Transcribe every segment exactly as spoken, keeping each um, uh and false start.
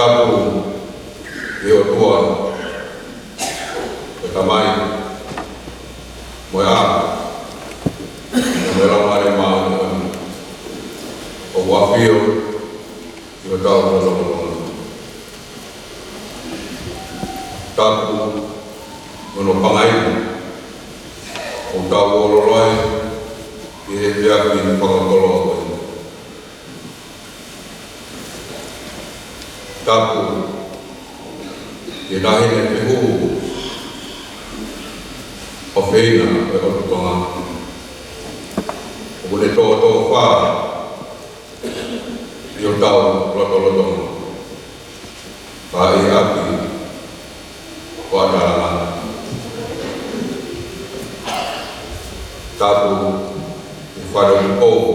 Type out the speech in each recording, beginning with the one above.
Tapu ki he ʻOtua, ko e Tamai, mo e ʻAlo, mo e Laumālie Māʻoniʻoni, ʻoku ʻafio ʻi hotau lotolotonga. Tapu mo hono pangai, ʻoku tau ʻōlelo ai ʻi he efiafi fakakoloa ko eni. Tapu ki he Taʻahine Fehuhu ʻofeina ʻo e ʻOtu Tonga, ʻoku ne tōtōfā ʻi hotau lotolotonga, ka ʻi he ʻapi ko ʻAtalanga. Tapu ki he Faleupolu,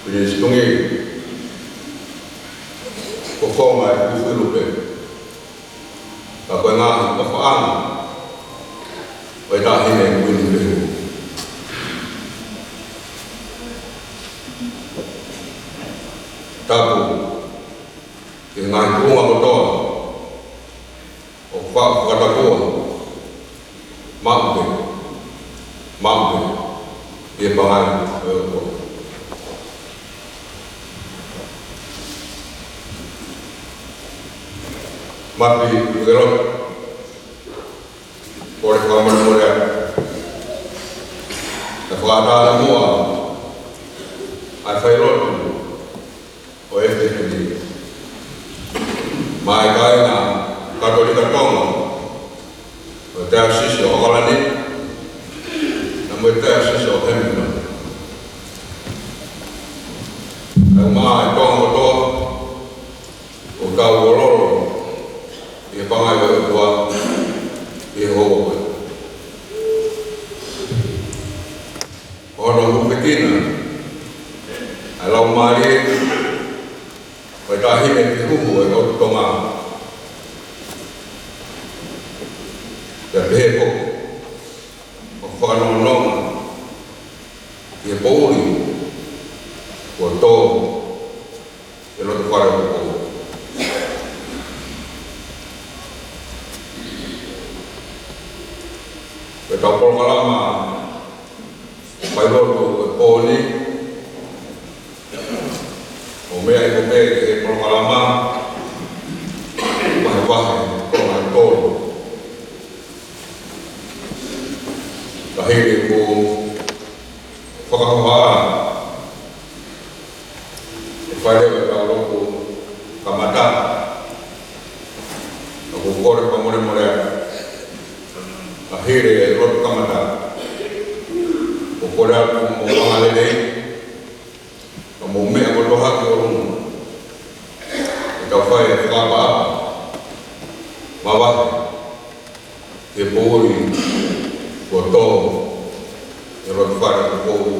Pilinisi Tungī, ko Fonga e Fuifuilupe, ka ko e ngaahi ʻofaʻanga ʻo e Taʻahine Kuini Fehuhu. Tapu ki he ngaahi tuʻunga kotoa ʻoku faʻa fakatapua maʻu pē, maʻu pē ʻi he pangai ʻo e ʻOtua. Mafi, ʻoku ke lotu, kole fakamolemole atu, kae fakaʻatā muʻa ʻa e failotu ʻo e F F D maʻá e kāinga Katolika Tonga ʻo e Taiosisi ʻo ʻOkalani, pea mo e Taiosisi ʻo Hamilton. Kae ʻumaʻā e Tonga kotoa, ʻoku tau ʻōlelo ʻi he pangai ʻo e ʻOtua ʻi he houa ko eni. Ko hono hūfekina ʻa e laumālie ʻo e Taʻahine Fehuhu ʻo e ʻOtu Tonga, pea pehē foki hono fakanonga ki he poʻuli kuo tō he loto fale ʻo e poʻuli. Ko ʻetau polokalama failotu ʻo e pō ni, ʻo meʻa ʻi he pē ʻi he polokalama, vahevahe ko e tolu. Ka hili ʻeku fakahohaʻa, ʻe fai leva ʻetau lotu kamata. Ka ʻoku ou kole fakamolemole atu, ka hili e lotu kamata, ʻoku ou kole atu ke mou angalelei, ka mou meʻa kotoa hake ʻo ʻolunga, ke tau fai e fakaʻapaʻapa mavahe ki he poʻuli kuo tō he loto fale ʻo e poʻuli,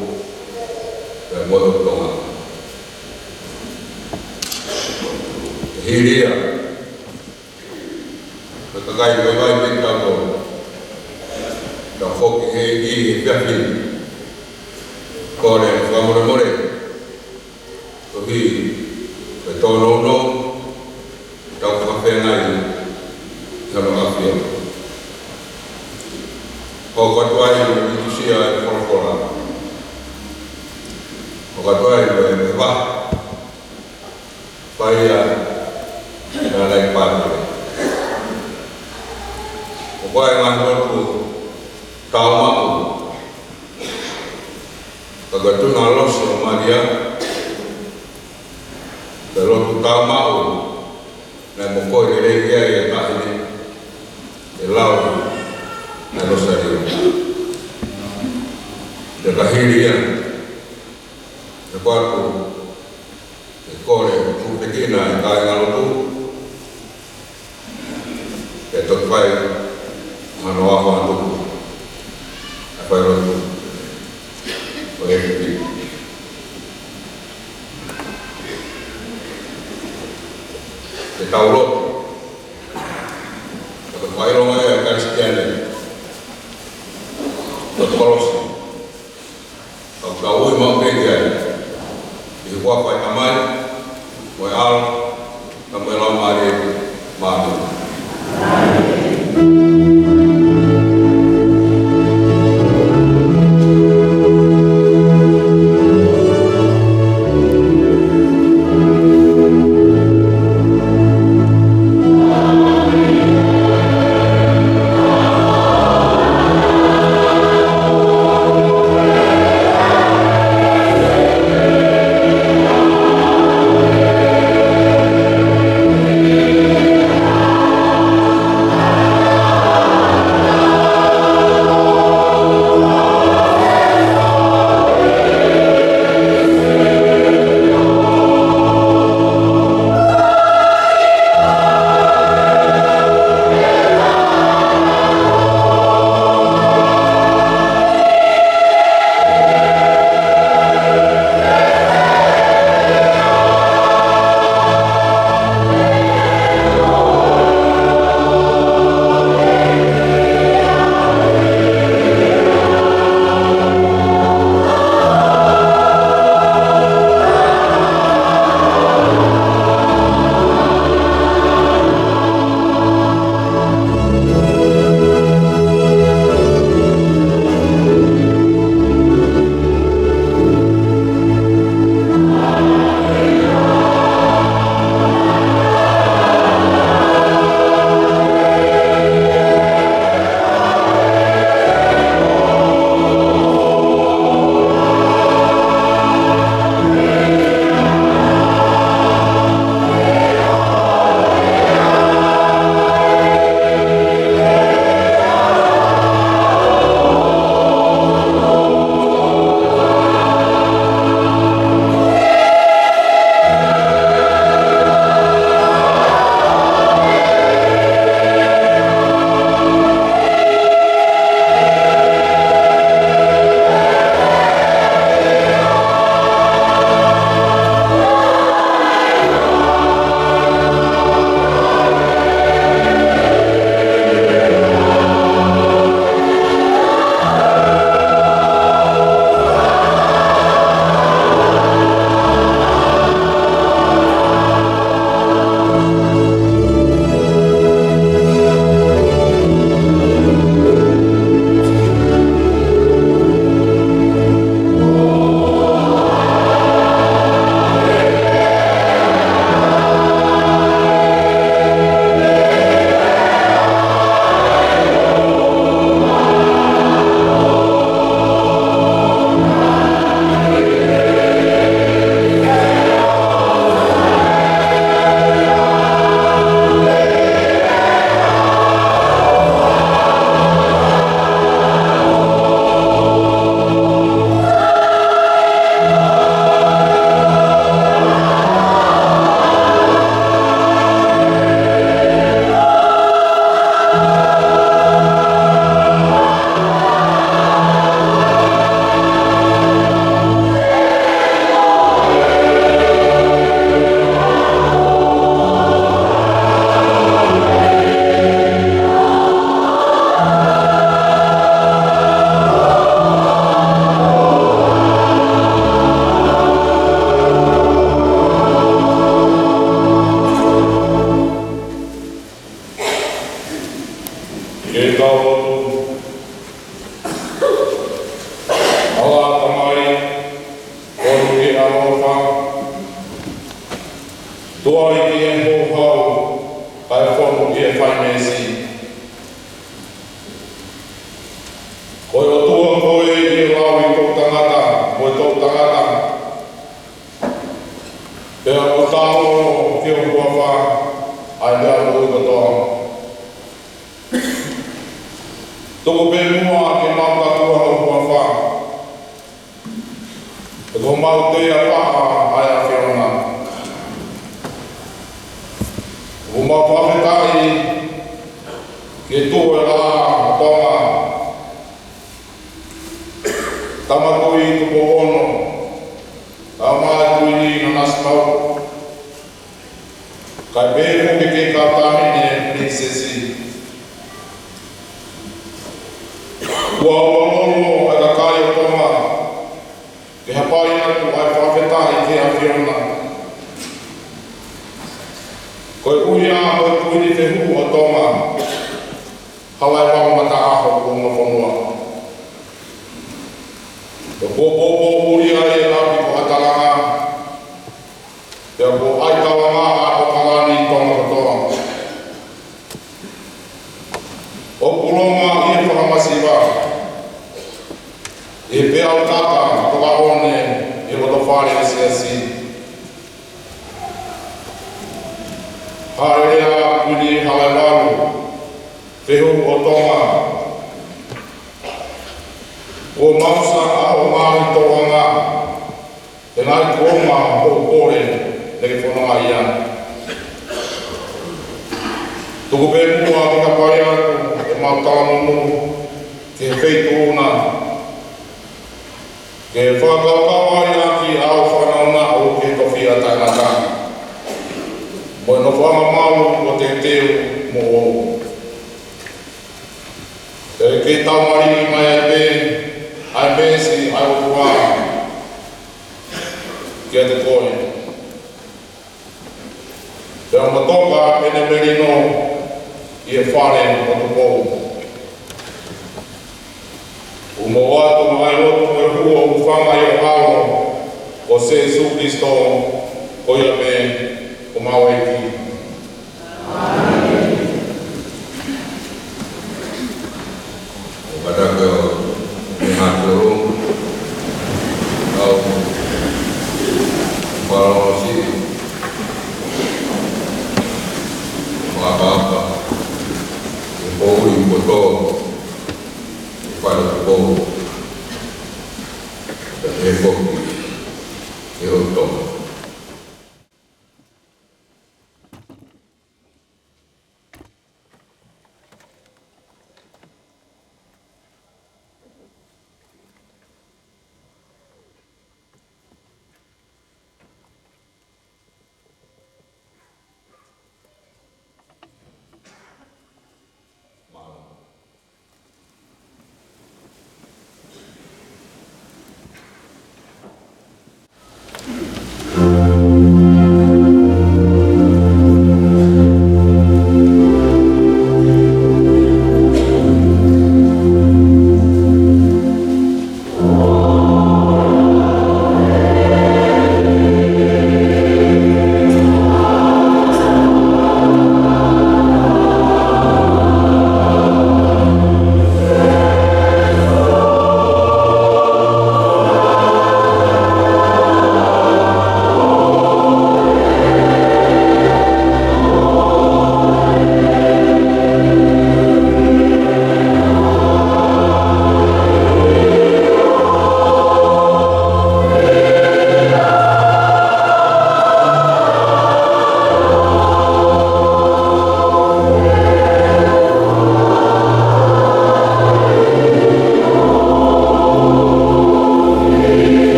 pea mo e ʻOtu Tonga. Hili ia, ko e kakai vaivai pē kitautolu, tau foki he ʻEiki he efiafi ni. Kole fakamolemole, koeʻuhi ko e tōnounou ʻetau fakafeangai ʻi hono ʻafio. Hoko atu ai mo e uesia ʻa e folofola. Hoko atu ai mo e vahe fai ʻa e Laumālie Pāpele. Ko e ngaahi lotu tāumaʻu, ka ko e tuna losi ʻo Malia, ko e lotu tāumaʻu naʻe mokohi lelei ki ai ʻa e Taʻahine, ʻi he lau ʻa e Losaleā. Pea ka hili ia, ʻe kole atu ke kole hūfekina e kāingalotu, ke toki fai hano aho atu ʻa e failotu ʻo e F F D. Ke tau lotu, ke tau fakaʻilonga ʻa e Kalisitiane, ko e kolosi. Ka ʻoku tau ui maʻu pē ki ai, ʻi he huafa ʻo e Tamai, mo e ʻAlo, pea mo e Laumālie Māʻoniʻoni. Ke tau lotu. ʻAlā Tamai, fonu ʻi he ʻaloʻofa, tuai ki he houhau, kae fonu ʻi he fai meesi. Ko e ʻOtua koe ʻi he lau ʻi toʻutangata mo e toʻutangata, pea ʻoku tau ʻomi ki ho huafa ʻa e meʻa moʻui kotoa. Tuku pē muʻa ke mau katua ho huafa, he ko homau teapaʻa ʻa e ʻAfiona. ʻOku mau fakafetaʻi ki he Tuʻi ʻo e Laʻā ʻo Tonga, Tama Tuʻi Tupou Ono, Tama Tuʻi Nanasipauʻu, kae pehē foki ki he kau taʻahine Pilinisesi. Kuo ʻalu ʻa e kakai ʻo Tonga ke hapai atu ʻa e fakafetaʻi ki he ʻAfiona. Ko e ʻuhinga ʻo e kuini fehuʻi ʻo Tonga, Halaevalu Mataʻaho, Kuonga Fonua. Ko e poupou ʻuli ʻa e ʻapi ko ʻAtalanga, pea ko ʻAitalanga ʻa ʻAokalani, Tonga kotoa. ʻOku longa ʻi he fakamasiva, ʻi he peau taka tokāteline, ʻi he loto fale ʻo e siasi. Hāʻele ā Kuini Halaevalu, fehuʻi ʻo Tonga. Kuo mau sio ʻa hoʻo ngaahi tokanga, he ngaahi kuonga hoʻo kole naʻe ke fononga ai. Tuku pē muʻa ke kapai atu ʻemau talamonū ki he Feituʻu na, ke fakakaukau ai ʻaki ʻa hoʻo fanongonongo ki he tofiʻa taʻengata mo e nofoʻanga malu kuo teuteu moʻou. Pea ke tau mali mai ai pē ʻa e meesi ʻa e ʻOtua kiate koe. Pea mo toka ʻene melino ʻi he fale ʻo Tupou. ʻOku mau ʻoatu ʻa e lotu mo e hū ʻo e hūfanga ʻi ho ʻAlo ko Sīsū Kalaisi, ko ia pē ko homau ʻEiki. ʻO kātaki ʻo e ngaahi tolo, ʻa e fānau siʻi, ʻo e ʻakaʻaka, ʻi he poʻuli kotoa, ʻi he fale ʻo Tupou, pea pehē foki ki he ʻOtu Tonga.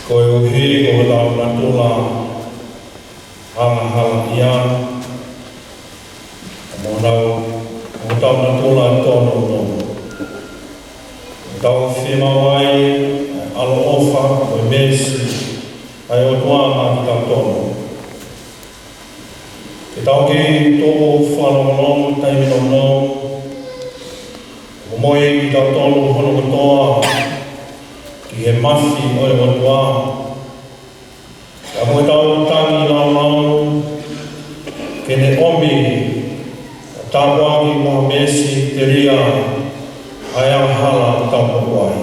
Koeʻuhi ko hotau natula angahalaʻia, mo hotau, mo hotau natula tōnounou, tau fiemaʻu ai ʻa e ʻaloʻofa mo e meesi ʻa e ʻOtua maʻa kitautolu. Tau kei toʻo fakalongolongo taimi nounou, ʻo momoi kitautolu hono kotoa ki he mafi ʻo e ʻOtua. Ka mo ʻetau tangi laulau, ke ne ʻomi ʻa e tāpuaki mo e meesi telia ʻa e angahala ʻoku tau moʻua ai.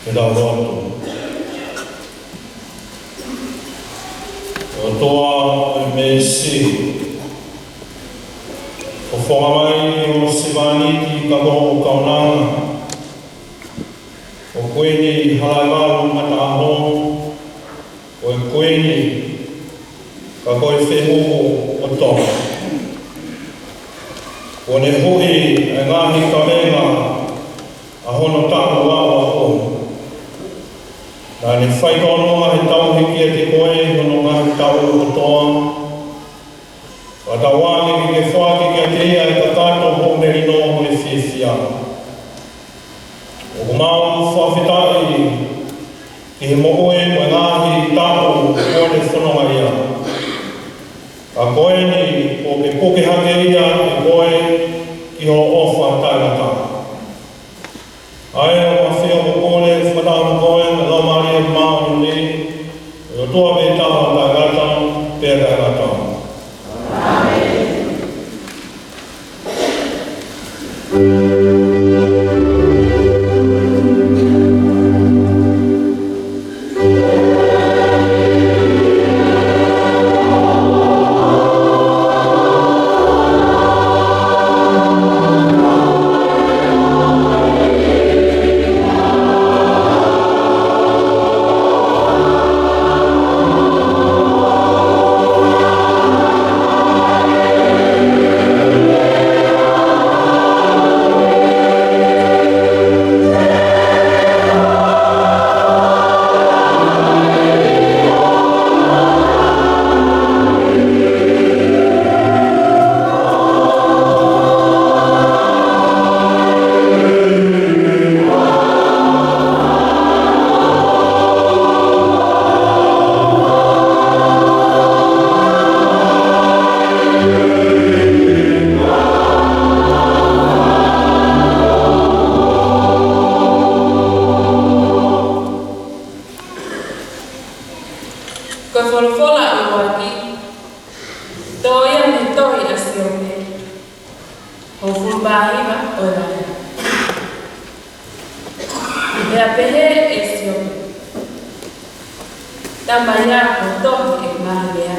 Ke tau lotu. ʻOtua ʻo e meesi, fofonga mai ʻo e sevāniti ka ko hoʻo kaunanga, ʻo Kuini Halaevalu Mataʻaho, ko e Kuini, ka ko e Fehuhu ʻo Tonga. Kuo ne huʻi ʻa e ngaahi kavenga ʻa hono taʻu ʻaʻau. Naʻa ne faitōnunga he tauhi kiate koe ʻi hono ngaahi taʻu kotoa. Fakatauange ke ke foaki kiate ia ʻa e kakato, hoʻo melino mo e fiefia. ʻOku mau fakafetaʻi ki he moʻui mo e ngaahi taʻu kuo ne fononga ai. Ka ko eni, kuo ke puke hake ia ʻe koe ki hoʻo ʻofa taʻengata. ʻA ia ʻoku mau fie ʻofa pule fakataha mo koe mo e Laumālie Māʻoniʻoni, ʻOtua pē taha taʻengata pea taʻengata. Ko e folofola ʻuluaki, toʻo ia mei he tohi ʻa Sione, hongofulu mā hiva, ʻo e lahi. Pea pehē ʻe Siope, Tama ia, ko e tohi ʻe mahi ia,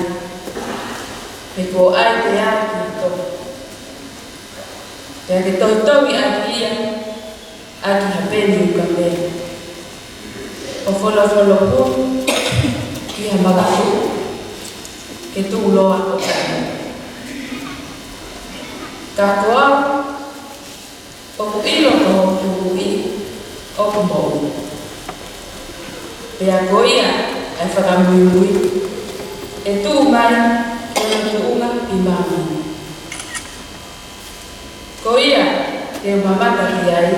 he kuo ʻai pē ia ki he tohi. Pea ke tohitongi ʻaki ia ʻaki ha peni uka pē, ʻo folofola pē ki ha makatuʻu ke tuʻuloa ʻo taʻe. Ka ko au, ʻoku ʻilo ko hoku Tuʻi ʻoku moʻui, pea ko ia ʻa e fakamuimui ʻe tuʻu mai ki hono tuʻunga ʻi māmani. Ko ia te u mamata ki ai,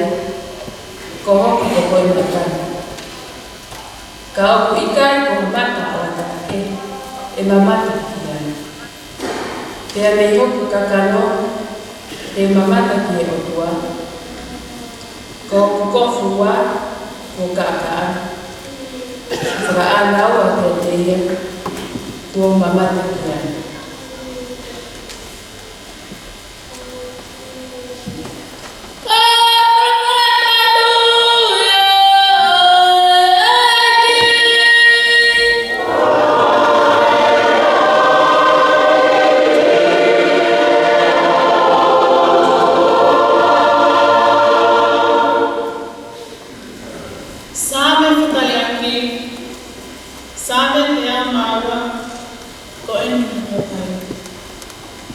ko hoku kokoʻi mata ni. Ka ʻoku ʻikai ko ha mata ʻo ha taha kehe ʻe mamata ki ai. Pea mei hoku kakano te u mamata ki he ʻOtua, ko hoku kofu ua kuo kaʻakaʻa, fakaʻānaua kiate ia kuo u mamata ki ai. Saame fakaʻosi, Saame teau mā ua, ko eni hono ʻuhinga.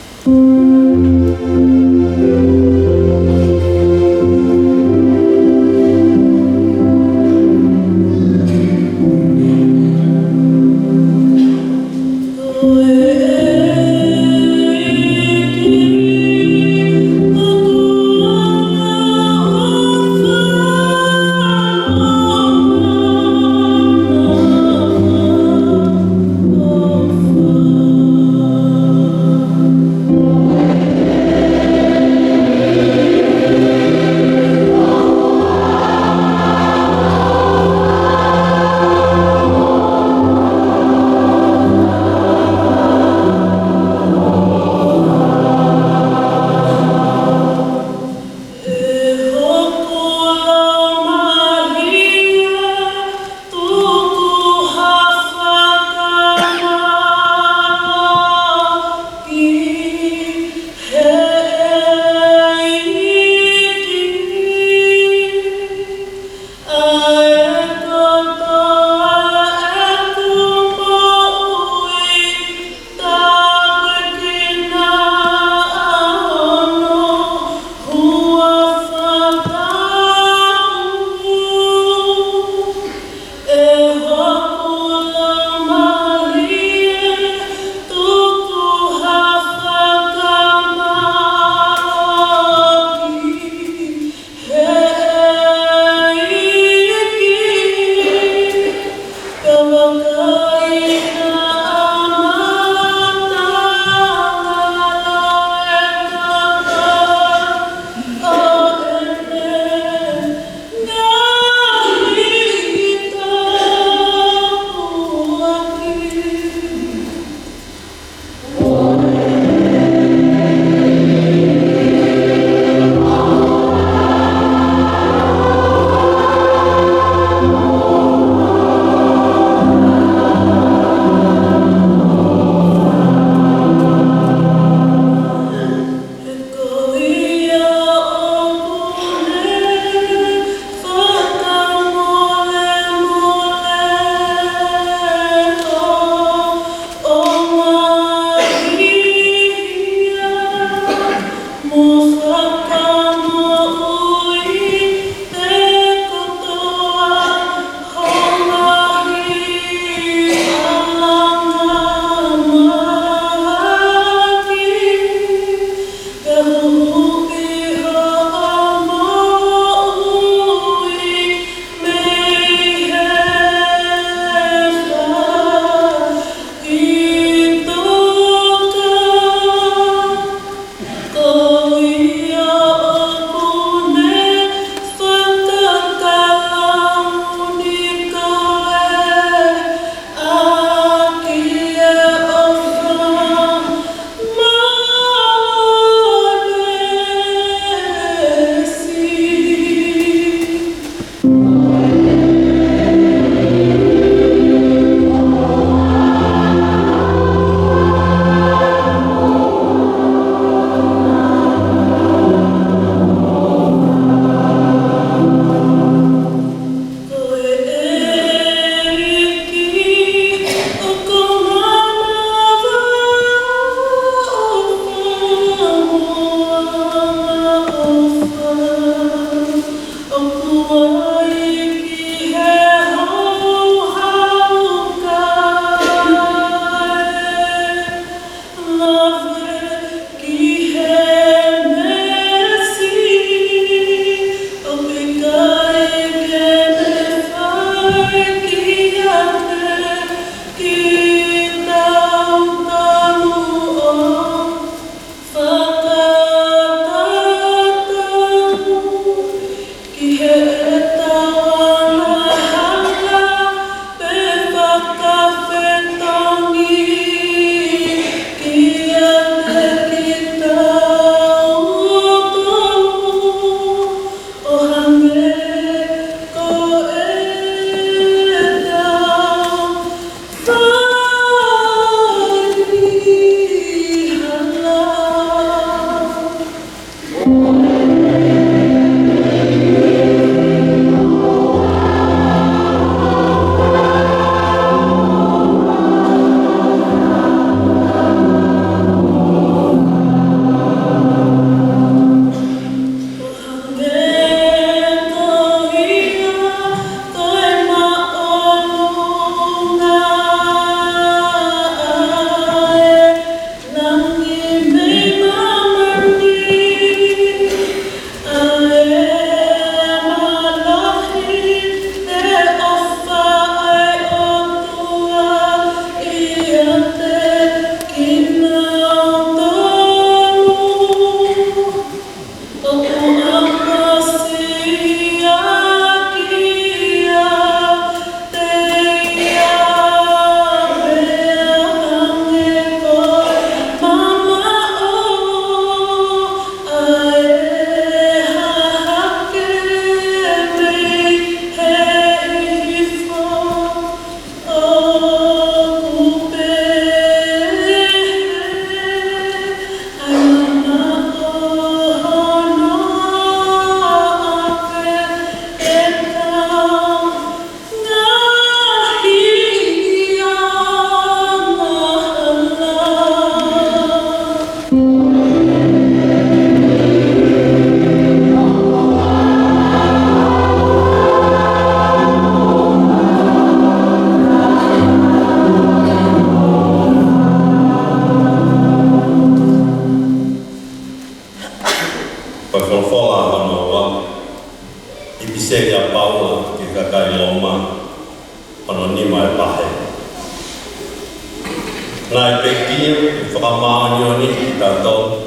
Ia, ʻe fakamāʻoniʻoniʻi kitautolu,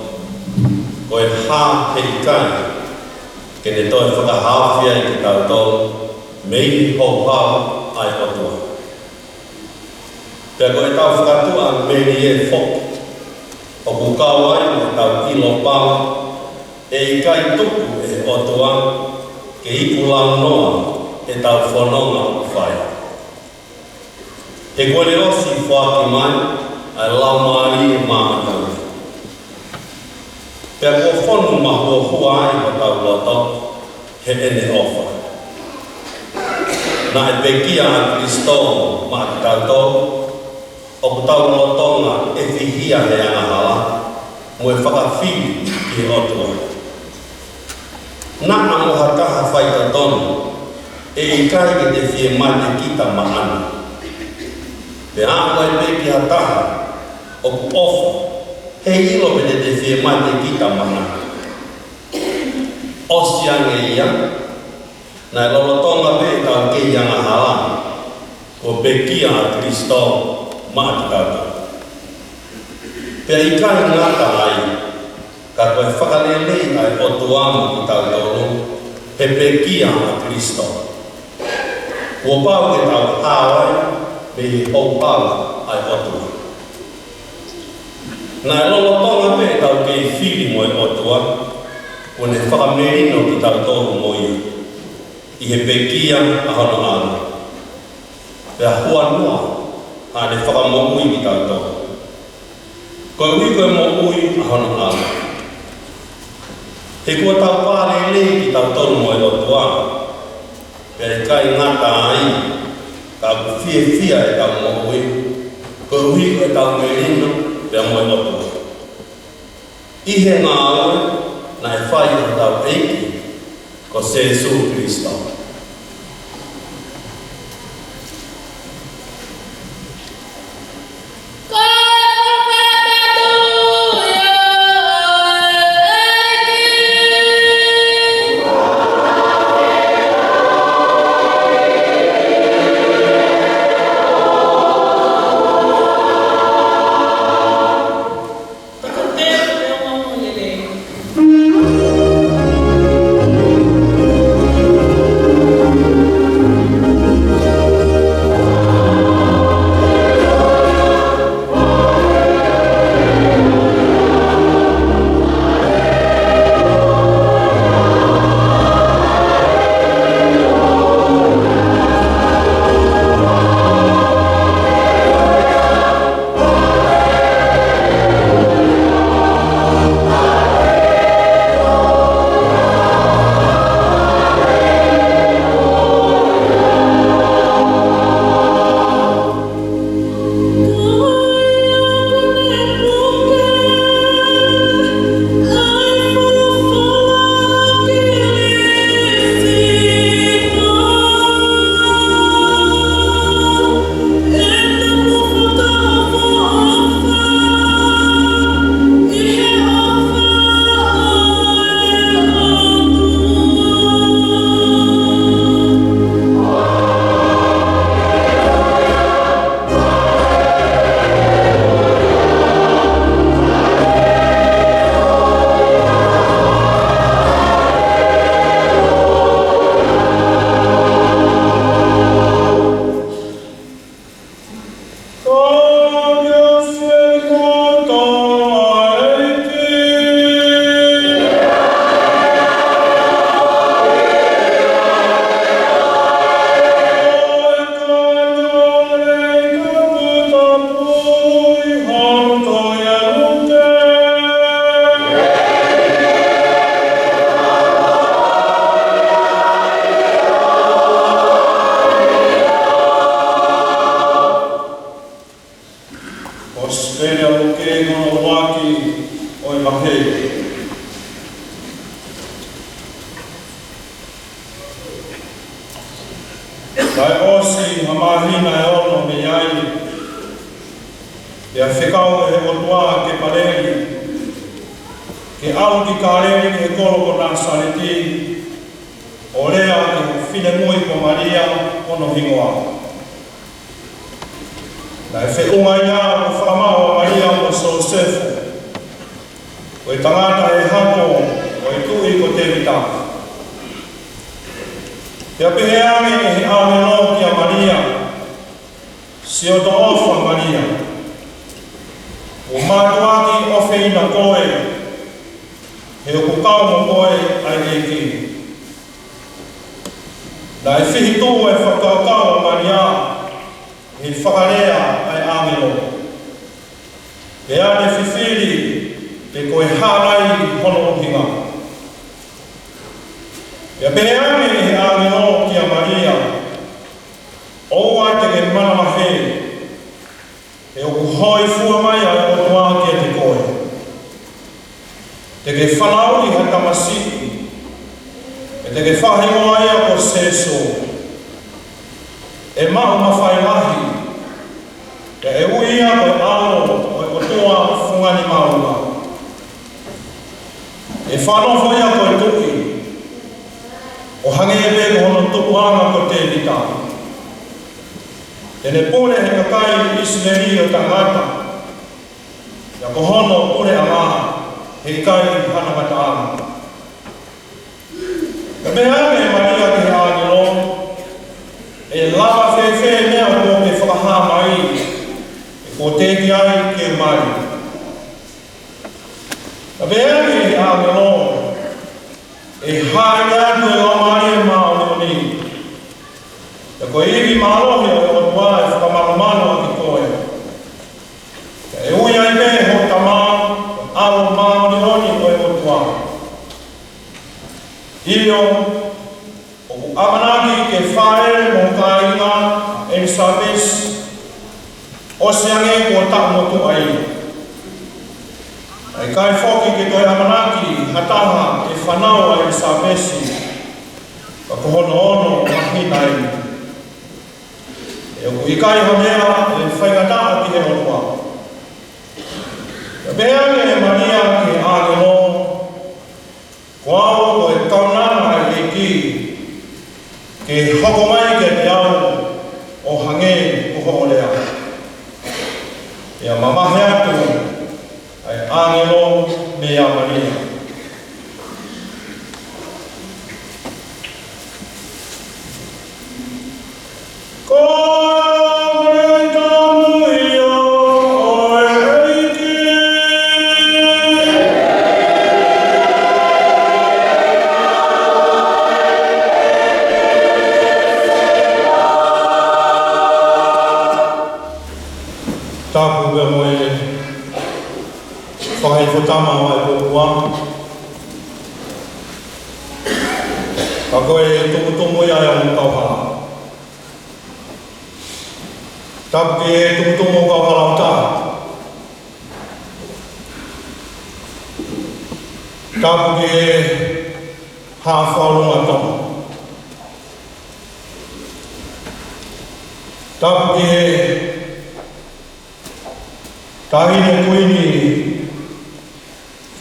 ko e hā he ʻikai ke ne toe fakahaofi ai kitautolu mei he houhau ʻa e ʻOtua. Pea ko ʻetau fakatuʻa melie foki, ʻoku kau ai mo ʻetau ʻilo pau, ʻe ʻikai tuku ʻe he ʻOtua ke iku launoa ʻetau fononga ʻoku fai. He kuo ne ʻosi foaki mai ʻa e Laumālie Māʻoniʻoni. Pea kuo fonu mahuohua ai hotau loto heʻene ʻofa. Naʻe pekia ʻa Kalaisi maʻa kitautolu, ʻoku tau lolotonga ʻefihia he angahala, mo e fakafili ki he ʻOtua. Naʻa mo ha taha faitotonu, ʻe ʻikai ke te fie mate kita maʻana. Pea ʻa e pē ki ha taha ʻoku ʻofa, heiʻilo pe te te fie mate kita maʻana. ʻOsi ange ia, naʻe lolotonga pē ʻetau kei angahala, kuo pekia ʻa Kalaisi maʻa kitautolu. Pea ʻikai ngata ai, ka ko e fakalelei ʻa e ʻOtua maʻa kitautolu, he pekia ʻa Kalaisi. Kuo pau ke tau hao ai mei he houhau ʻa e ʻOtua. Naʻe lolotonga pē ʻetau kei fili mo e ʻOtua, kuo ne fakamelino kitautolu mo ia ʻi he pekia ʻa hono ʻAlo. Pea huanoa, ʻa ʻene fakamoʻui kitautolu. Koeʻuhi ko e moʻui ʻa hono ʻAlo. He kuo tau pā lelei kitautolu mo e ʻOtua. Pea ʻikai ngata ai, ka ʻoku fiefia ʻetau moʻui, koeʻuhi ko ʻetau melino pea mo e ʻOtua. ʻI he ngāue naʻe fai ʻe hotau ʻEiki ko Sīsū Kalaisi. Kosipeli ʻa Luke, hono ʻuluaki ʻo e vahe. Naʻe ʻosi ha māhina ʻe ono mei ai, pea fekau ʻe he ʻOtua kia Paleli ke ʻalu ki Kāleli ki he kolo ko Nāsaleti, ʻo lea ki he finemui ko Malia hono hingoa. Naʻe feʻunga ia ʻo fakamaʻu ʻa Malia mo Siosefa, ko e tangata ʻe hako, ko e tuʻi ko Tēvita. Pea pehē ange ʻe he ʻāngelo kia Malia, Siʻotoʻofa Malia, kuo mātuʻaki ʻofeina koe, he ʻoku kau mo koe ʻa e ʻEiki. Naʻe fihituʻu e fakakaukau ʻa Malia ʻi he fakalea ʻa e ʻāngelo, pea ne fifili pe ko e hā nai hono ʻuhinga. Pea pehē ange ʻe he ʻāngelo kia Malia, ʻOua te ke manavahē, he ʻoku hōifua mai ʻa e ʻOtua kiate koe. Te ke fanauʻi ha tamasiʻi, pea te ke fakahingoa ia ko Sēsu. ʻE maʻu mafai lahi, pea ʻe ui ia ko e ʻAlo ʻo e ʻOtua Fungani Māʻolunga. ʻE fakanofo ia ko e tuʻi, ʻo hangē pē ko hono tupuʻanga ko Tēvita. Te ne pule he kakai ʻIsileli ʻo taʻengata, pea ko hono puleʻanga he ʻikai hano ngataʻanga. Pea pehē ange ʻe Malia ki he ʻāngelo, ʻE lava fēfē e meʻa kuo ke fakahā mai, he kuo teʻeki ai ke u mali? Pea pehē ange ʻe he ʻāngelo, ʻE hāʻele atu e Laumālie Māʻoniʻoni, pea ko e ivi mālohi ʻo e ʻOtua ʻe fakamalumalu ʻaki koe. Pea ʻe ui ai pē hoʻo tama ko e ʻAlo Māʻoniʻoni ʻo e ʻOtua. ʻIo, ʻoku ʻamanaki ke fāʻele mo ho kāinga ʻa ʻElisapesi, ʻosi ange kuo taʻu motuʻa ia. Naʻe ʻikai foki ke toe ʻamanaki ha taha ʻe fanau ʻa ʻElisapesi, ka ko hono ono māhina eni. He ʻoku ʻikai ha meʻa ʻe faingataʻa ki he ʻOtua. Pea pehē ange ʻe Malia ki he ʻāngelo, Ko au ko e kaunanga ʻa e ʻEiki, ke hoko mai kiate au ʻo hangē ko hoʻo lea. Pea mavahe atu ʻa e ʻāngelo meia Malia. Ko e taumuʻa ia ʻo e ʻEiki. Tapu pea mo e fakahihifo tama ʻo e ʻOtua. Ka ko e tumutumu ia ʻo e ongo kauhala. Tapu ki he tumutumu ʻo e kauhala ʻo taha. Tapu ki he Haʻa Fakalūnga Tonga. Tapu ki he Taʻahine Kuini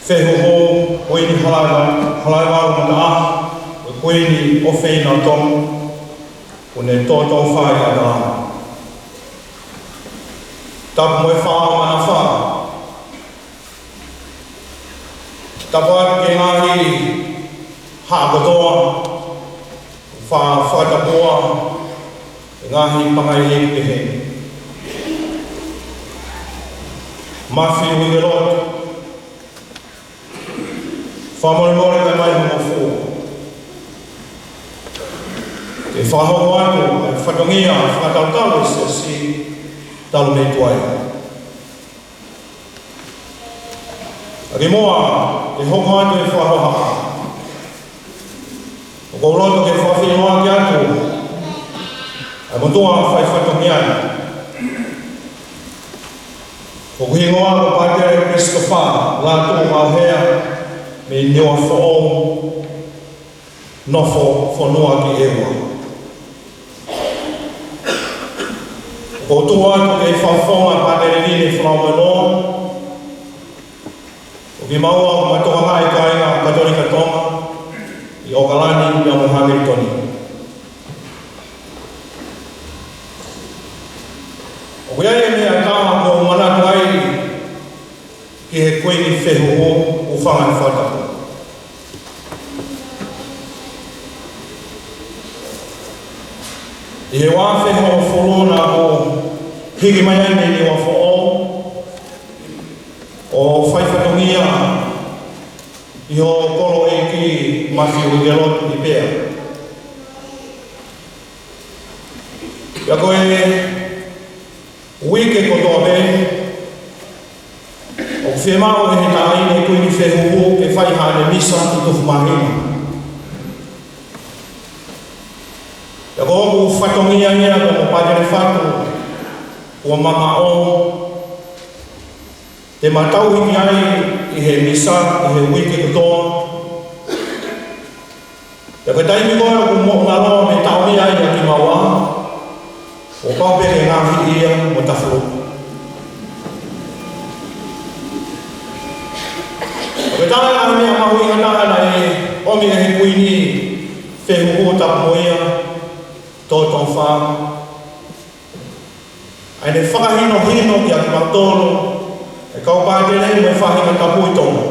Fehuhu, Kuini Halaevalu, Halaevalu Mataʻaho, ko e Kuini ʻofeina ʻo Tonga, kuo ne toutou fai ʻa e lā. Tapu mo e Fā ʻo Manafā. Tapu atu ki he ngaahi haʻa kotoa, fa-, fakatapua, ngaahi pangai ʻi he pehē. Mafi Uikelotu, fakamolemole kae ʻomai hoʻo ngofua. Ke fakahoko atu e fatongia fakatalutalu ʻo e siasi talu mei tuai. ʻA ki muʻa, ke hoko atu e fakahohaʻa, ʻoku ou loto ke fakafeʻiloaki atu ʻa e motuʻa faifatongia ni. ʻOku hingoa ko Pātele Christopher Lātū Maʻohea mei Niuafoʻou, nofo fonua ki ʻEua. ʻOku ou tuʻu atu ke fakafofonga Pātele Lini Falaomeloa, ʻo kimaua ʻoku ma tokangaʻi e kāinga Katolika Tonga ʻi ʻOkalani pea mo Hāmilitoni. ʻOku ʻi ai e meʻa ki he Kuini Fehuhu, ʻoku ou fai e fakatapu. ʻI he ua afe hongofulu naʻa ku hiki mai ai mei Niuafoʻou ʻo fai fatongia ʻi ho kolo ʻeiki Mafiu Uikelotu ʻi Pea. Pea ko e uike kotoa pē, ʻoku fiemaʻu ʻe he taʻahine Kuini Fehuhu ke fai haʻane misa ʻi Tufumahina. Pea ko hoku fatongia ia pea mo Pātele Fatu, kuo mamaʻo, te ma tauhi ki ai ʻi he misa ʻi he uike kotoa. Pea ko e taimi ko ē ʻoku moʻungaloa mei taʻomia ai ʻa kimaua, kuo pau pē ke ngaohi ia mo tafulu. Pea ko e taha e meʻa mahuʻinga taha naʻe ʻomi ʻe he Kuini Fehuhu, tapu mo ia, Tōtōfā, ʻa ʻene fakahinohino kiate kimautolu e kau pātele mo e faʻahinga tapu ʻi Tonga.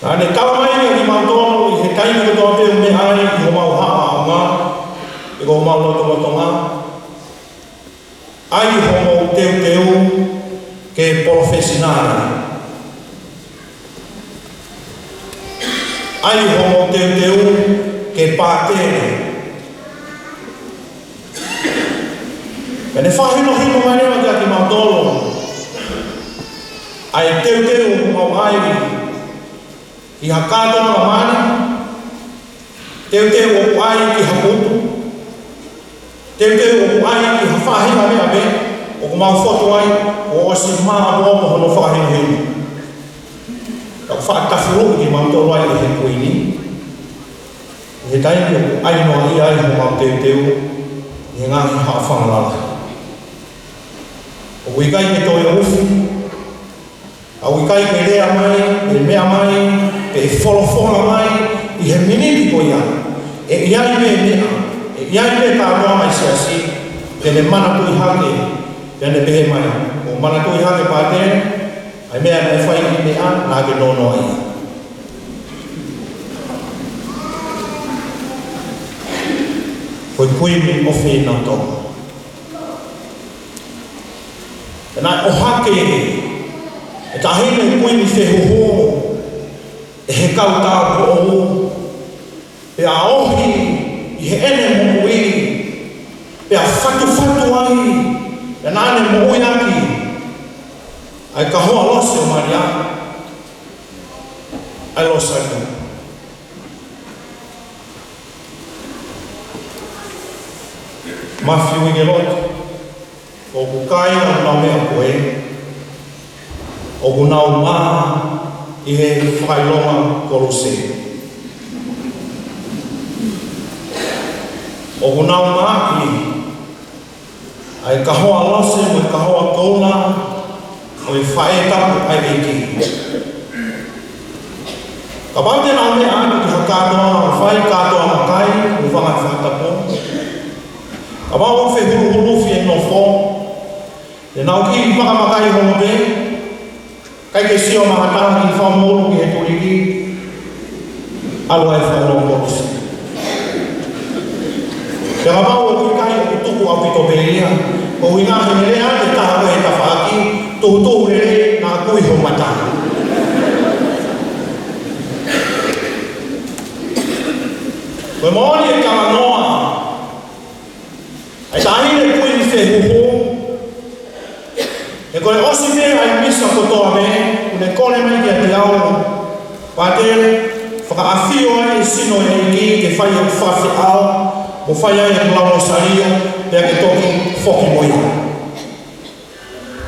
Naʻa ne tala mai kiate kimautolu ʻi he taimi kotoa pē ʻoku meʻa ai ʻi homau haʻa ʻaonga, pe ko homau lotolotonga, ʻai hoʻomou teuteu ke palofesinale. ʻAi hoʻomou teuteu ke pātele. Pea ne fakahinohino mai leva kiate kimautolu ʻa e teuteu ʻoku mau ʻai ki ha kātoanga mali, teuteu ʻoku ʻai ki ha putu, teuteu ʻoku ʻai ki ha faʻahinga meʻa pē ʻoku mau fotu ai, kuo ʻosi maʻu mo hono fakahinohino. Ka ʻoku faʻa tafuluʻi kimautolu ai ʻe he Kuini ʻi he taimi ʻoku ʻai noaʻia ai homau teuteu ʻi he ngaahi haʻofanga lalahi. ʻOku ʻikai ke toe ʻufi, ʻoku ʻikai ke lea mai, pe meʻa mai, pe folofola mai ʻi he miniti ko ia. ʻE ʻi ai pē meʻa, ʻe ʻi ai pē kātoanga ʻi he siasi, pea ne manatuʻi hake, pea ne pehē mai, ʻoku manatuʻi hake pātele, ʻa e meʻa naʻe fai ʻi he meʻa naʻa ke nonoʻia. Ko e Kuini ʻo Feinau Tonga. Pea naʻe ʻohake ʻe he taʻahine Kuini Fehuhu ʻe he kau tāupoʻou, pea ohi ʻi heʻene moʻui, pea fatufatu ai, pea naʻa ne moʻui ʻaki ʻa e kahoa losi ʻo Malia, ʻa e Losale. Mafiu Uikelotu, ʻoku kāinga ʻenau meʻa ko ē, ʻoku nau mā ʻi he fakaʻilonga koluse. ʻOku nau mā ʻi ʻa e kahoa losi mo e kahoa koula ʻo e faʻē tapu ʻa e ʻEiki. Kapau te nau meʻa atu ki ha kātoanga ʻoku fai, kātoanga kai, ʻoku fanga fakatapu, kapau ʻoku fehuluhulufi e nofo, te nau kiʻi fakamakai holo pē, ʻikai ke sio mai ha taha ki fakamoʻulu ki he tuliki, ʻalu ai fakaʻilonga koluse. Pea kapau ʻoku ʻikai, ʻoku tuku ʻaupito pē ia, ʻoku ʻi ai e lea ʻa e taha ko ē he tafaʻaki, tuhutuhu lelei, naʻa kui ho mata. Ko e moʻoni e talanoa ʻa e taʻahine Kuini Fehuhu, he ko e ʻosi pē ʻa e misa kotoa pē, kuo ne kole mai kiate au, pātele, fakaafio ai e sino ʻo e ʻEiki ke fai ʻeku fakafeʻao, mo fai ai ʻeku lau Losalio, pea ke toki foki mo ia.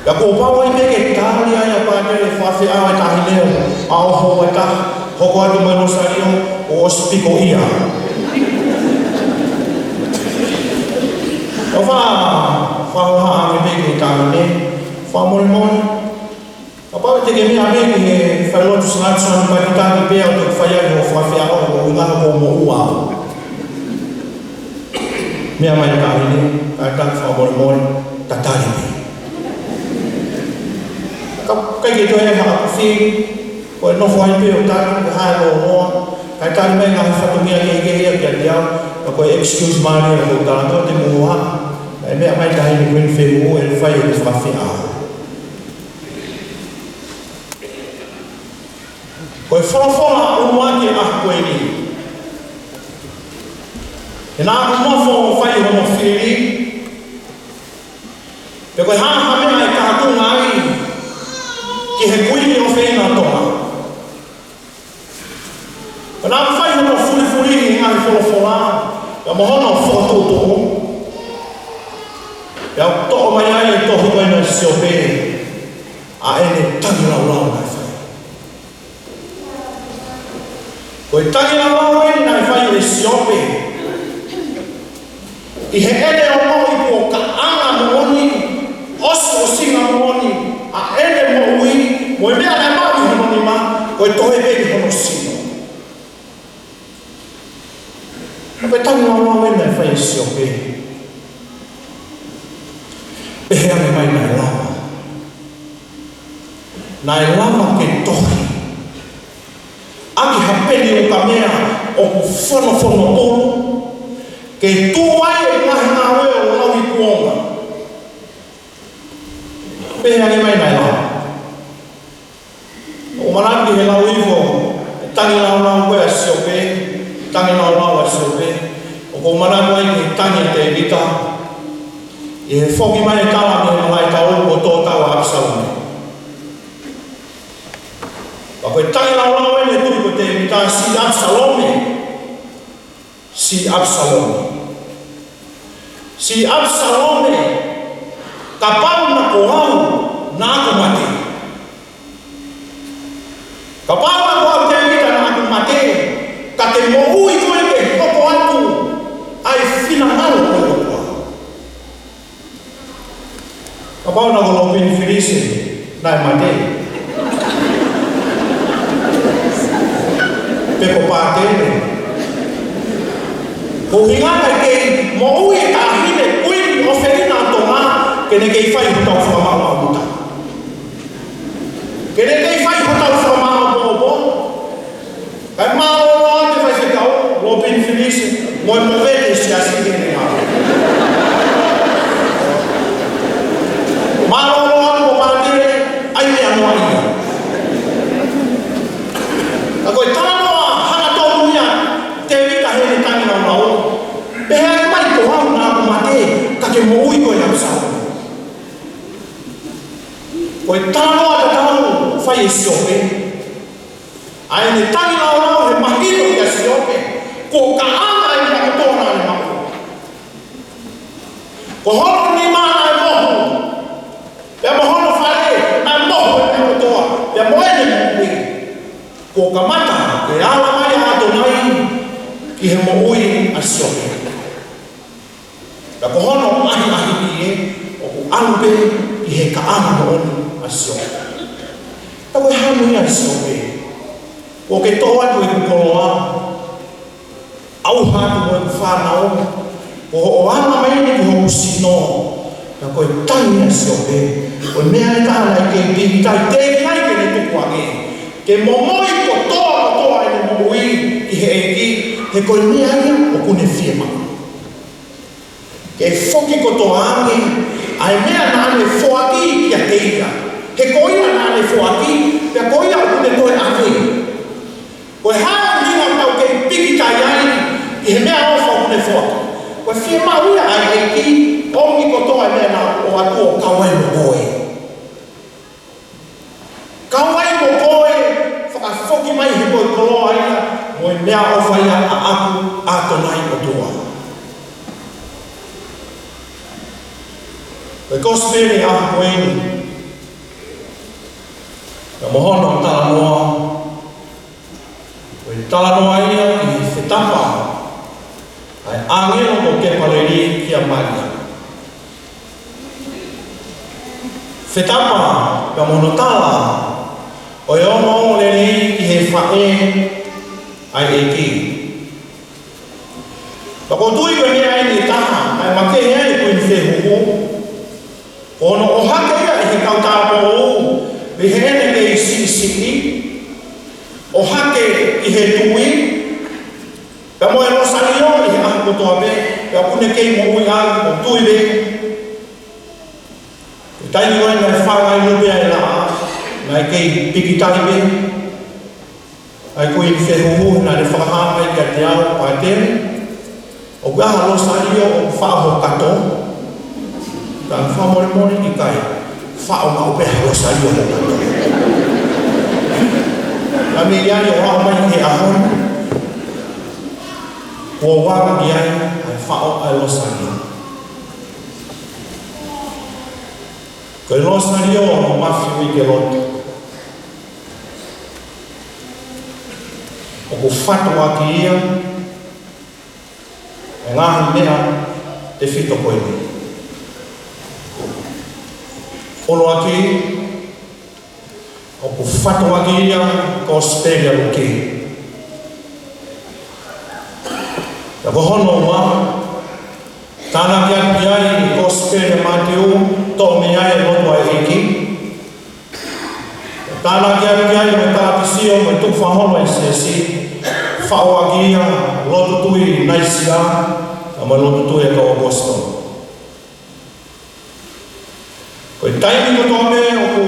Pea kuo pau ai pē ke tali ai ʻa pātele e fakafeʻao ʻa e taʻahine, ʻa ʻoho ʻa e taha, hoko atu mo e Losalio, ʻo ʻosi piko ia. ʻO fa, fa hohaʻa ange pē ki he taʻahine, fakamolemole. Kapau te ke meʻa mai ki he failotu singatu sanu pakitaki pea ʻo toki fai ai hoʻo fakafeʻao, ʻuhinga ko hoʻo moʻua. Meʻa mai taʻahine, kātaki fakamolemole, tatali pē. ke toe ha fili, ko e nofo ai pē ʻo tali, ko e hā e lōloa, kae tali mai ngaahi fatongia kehekehe ia kiate au, ka ko e excuse mai ia ʻoku ou tala atu te mou ʻā, ʻa e meʻa mai tahi ni Kuini Fehuhu ʻe fai ʻene fakafeʻao. Ko e folofola ʻuluaki ʻa e ʻaho ko eni. He naʻa ku nofo ʻo fai hono fili, pe ko e hā ha meʻa ʻe kātunga ai ki he Kuini ʻofeina ʻo Tonga. Pea naʻa ku fai hono fulifuli ʻi he ngaahi folofola, pea mo hono fokotuʻutuʻu. Pea u toʻo mai ai e tohi ko ena ʻa Siope, ʻa ʻene tangilāulau naʻe fai. Ko e tangilāulau eni naʻe fai ʻe Siope. ʻI heʻene ongoʻi kuo kaʻanga moʻoni, ʻosiʻosinga moʻoni ʻa ʻene moʻui, mo e meʻa naʻe maʻu ʻi hono nima, ko e toe pē ki hono sino. Ko e tangilāulau eni naʻe fai ʻe Siope. Pehē ange mai naʻe lava. Naʻe lava ke tohi ʻaki ha peni ukamea ʻoku fonofono ʻulu, ke tuʻu ai e ngaahi ngāue ʻo lauikuonga. Pehē ange mai naʻe lava. ʻOku ou manatu ki he lau hifo, tangilāulau ko ē ʻa Siope, tangilāulau ʻa Siope. ʻOku ou manatu ai ki he tangi ʻa Tēvita, ʻi he foki mai e tala mei he malaʻe tau kuo tō tau ʻa ʻApisalome. Pea ko e tangilāulau eni ʻa e tui ko Tēvita, siʻi ʻApisalome. Siʻi ʻApisalome. Siʻi ʻApisalome, kapau naʻa ko au, naʻa ku mate. Kapau naʻa ko au Tēvita naʻa ku mate, ka ke moʻui koe ke hoko atu ʻa e finangalo ʻo e ʻOtua. Kapau naʻa ko Lōpini Filise naʻe mate, pe ko Pātele, ko e ʻuhinga ke kei moʻui e taʻahine Kuini ʻofeina ʻo Tonga, ke ne kei fai hotau fakamaʻumaʻu ʻuta. Ke ne kei fai hotau fakamaʻumaʻu ʻuta. Kae mālōlō atu e faifekau, Lōpini Filise, mo e movete e siasi ke ne ngāue. Mālōlō atu mo Pātele, ʻai meʻa noa ia. Ka ko e talanoa hangatonu ia ʻa Tēvita heʻene tangilāulau. Pehē ange mai ko au naʻa ku mate, ka ke moʻui koe ʻApisalome. Ko e talanoa tatau fai ʻe Siope. ʻA ʻene tangilāulau he mahino kia Siope, kuo kaʻanga e meʻa kotoa naʻa ne maʻu. Ko hono nima naʻe mohu, pea mo hono fale naʻe mohu e meʻa kotoa, pea mo ʻene moʻui. Kuo kamata ke ala mai ʻa ʻAtonai ki he moʻui ʻa Siope. Pea ko hono ʻahiʻahiʻi ē, ʻoku ʻalu pē ki he kaʻanga moʻoni ʻa Siope. Pea ko e hā e meʻa ʻa Siope? Kuo ke toʻo atu ʻeku koloa, ʻauha atu mo ʻeku fānau, ko hoʻo ala mai eni ki hoku sino. Pea ko e tangi ʻa Siope, ko e meʻa ʻe taha naʻe kei pīkitai, teʻeki ai ke ne tukuange. Ke momoi kotoa kotoa ʻene moʻui ki he ʻEiki, he ko e meʻa ia ʻoku ne fiemaʻu. Ke foki kotoa ange ʻa e meʻa naʻa ne foaki kiate ia. He ko ia naʻa ne foaki, pea ko ia ʻoku ne toe ʻave. Ko e hā e ʻuhinga ʻoku tau kei pīkitai ai ʻi he meʻaʻofa ʻoku ne foaki? Ko e fiemaʻu ia ʻa e ʻEiki, ʻomi kotoa e meʻa naʻa ku ʻoatu ʻo kau ai mo koe. Kau ai mo koe, fakafoki mai he ko e koloa ia, mo e meʻaʻofa ia ʻaʻaku, ʻa ʻAtonai ʻOtua. Ko e kosipeli ʻa ko eni, ka mo hono talanoa, ko e talanoa ia ki he fetapa ʻa e ʻāngelo ko Kepaleli kia Malia. Fetapa pea mo hono tala ʻo e ongoongolelei ki he faʻē ʻa e ʻEiki. Pea ʻoku ou tui ko e meʻa eni ʻe taha naʻe makehe ai e Kuini Fehuhu, ko hono ʻohake ia ʻe he kau tāupoʻou Mei heʻene kei siʻisiʻi, ʻo hake ʻi he tui, pea mo e Losālio ʻi he ʻaho kotoa pē, pea ʻoku ne kei moʻui ai ʻo tui pē. Taimi ko ē naʻe fāngai noa pē ʻa e laʻā, naʻe kei pikitai pē ʻa e Kuini Fehuhu, naʻa ne fakahā mai kiate au, Pātele, ʻoku ʻi ai ha Losālio ʻoku faʻo ho kato? Ka fakamolemole, ʻikai. Faʻo maʻu pē ha Losālio ho kato. Ka mei ai ʻo aʻu mai ki he ʻaho ni, kuo u anga ki ai ʻa e faʻo ʻa e Losālio. Ko e Losālio ʻo e Mafiu Uike Lotu, ʻoku fatuʻaki ia ʻe he ngaahi meʻa tefito ko eni. ʻUluaki, ʻoku fatuʻaki ia ʻi he Kosipeli ʻa Luke. Pea ko hono ua, tānaki atu ki ai ʻi he Kosipeli ʻa Mātiu, toʻo mei ai e lotu ʻa e ʻEiki. Tānaki atu ki ai mo e Palakisio mo e tukufakaholo ʻa e Siasi, faʻoaki ia ʻi he lotu tui Naisia, pea mo e lotu tui ʻa e kau ʻAposetolo. Ko e taimi kotoa pē ʻoku,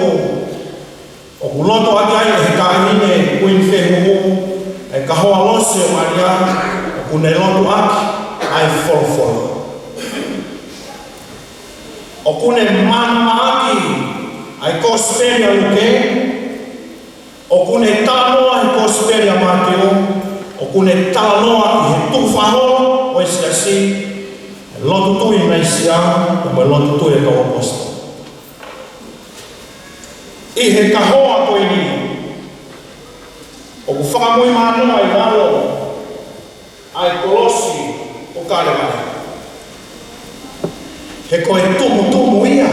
ʻoku lotuʻaki ai ʻe he Taʻahine Kuini Fehuhu ʻa e kahoa Lose ʻo Malia, ʻoku ne lotuʻaki ʻa e folofola. ʻOku ne manamaʻaki ʻa e Kosipeli ʻa Luke, ʻoku ne talanoa he Kosipeli ʻa Mātiu, ʻoku ne talanoa ʻi he tukufakaholo ʻo e Siasi, lotu tui Naisia, mo e lotu tui ʻa e kau ʻAposetolo. ʻI he kahoa ko eni, ʻoku fakamuimui mai ʻi lalo ʻa e kolosi ʻo Kalevale. He ko e tumutumu ia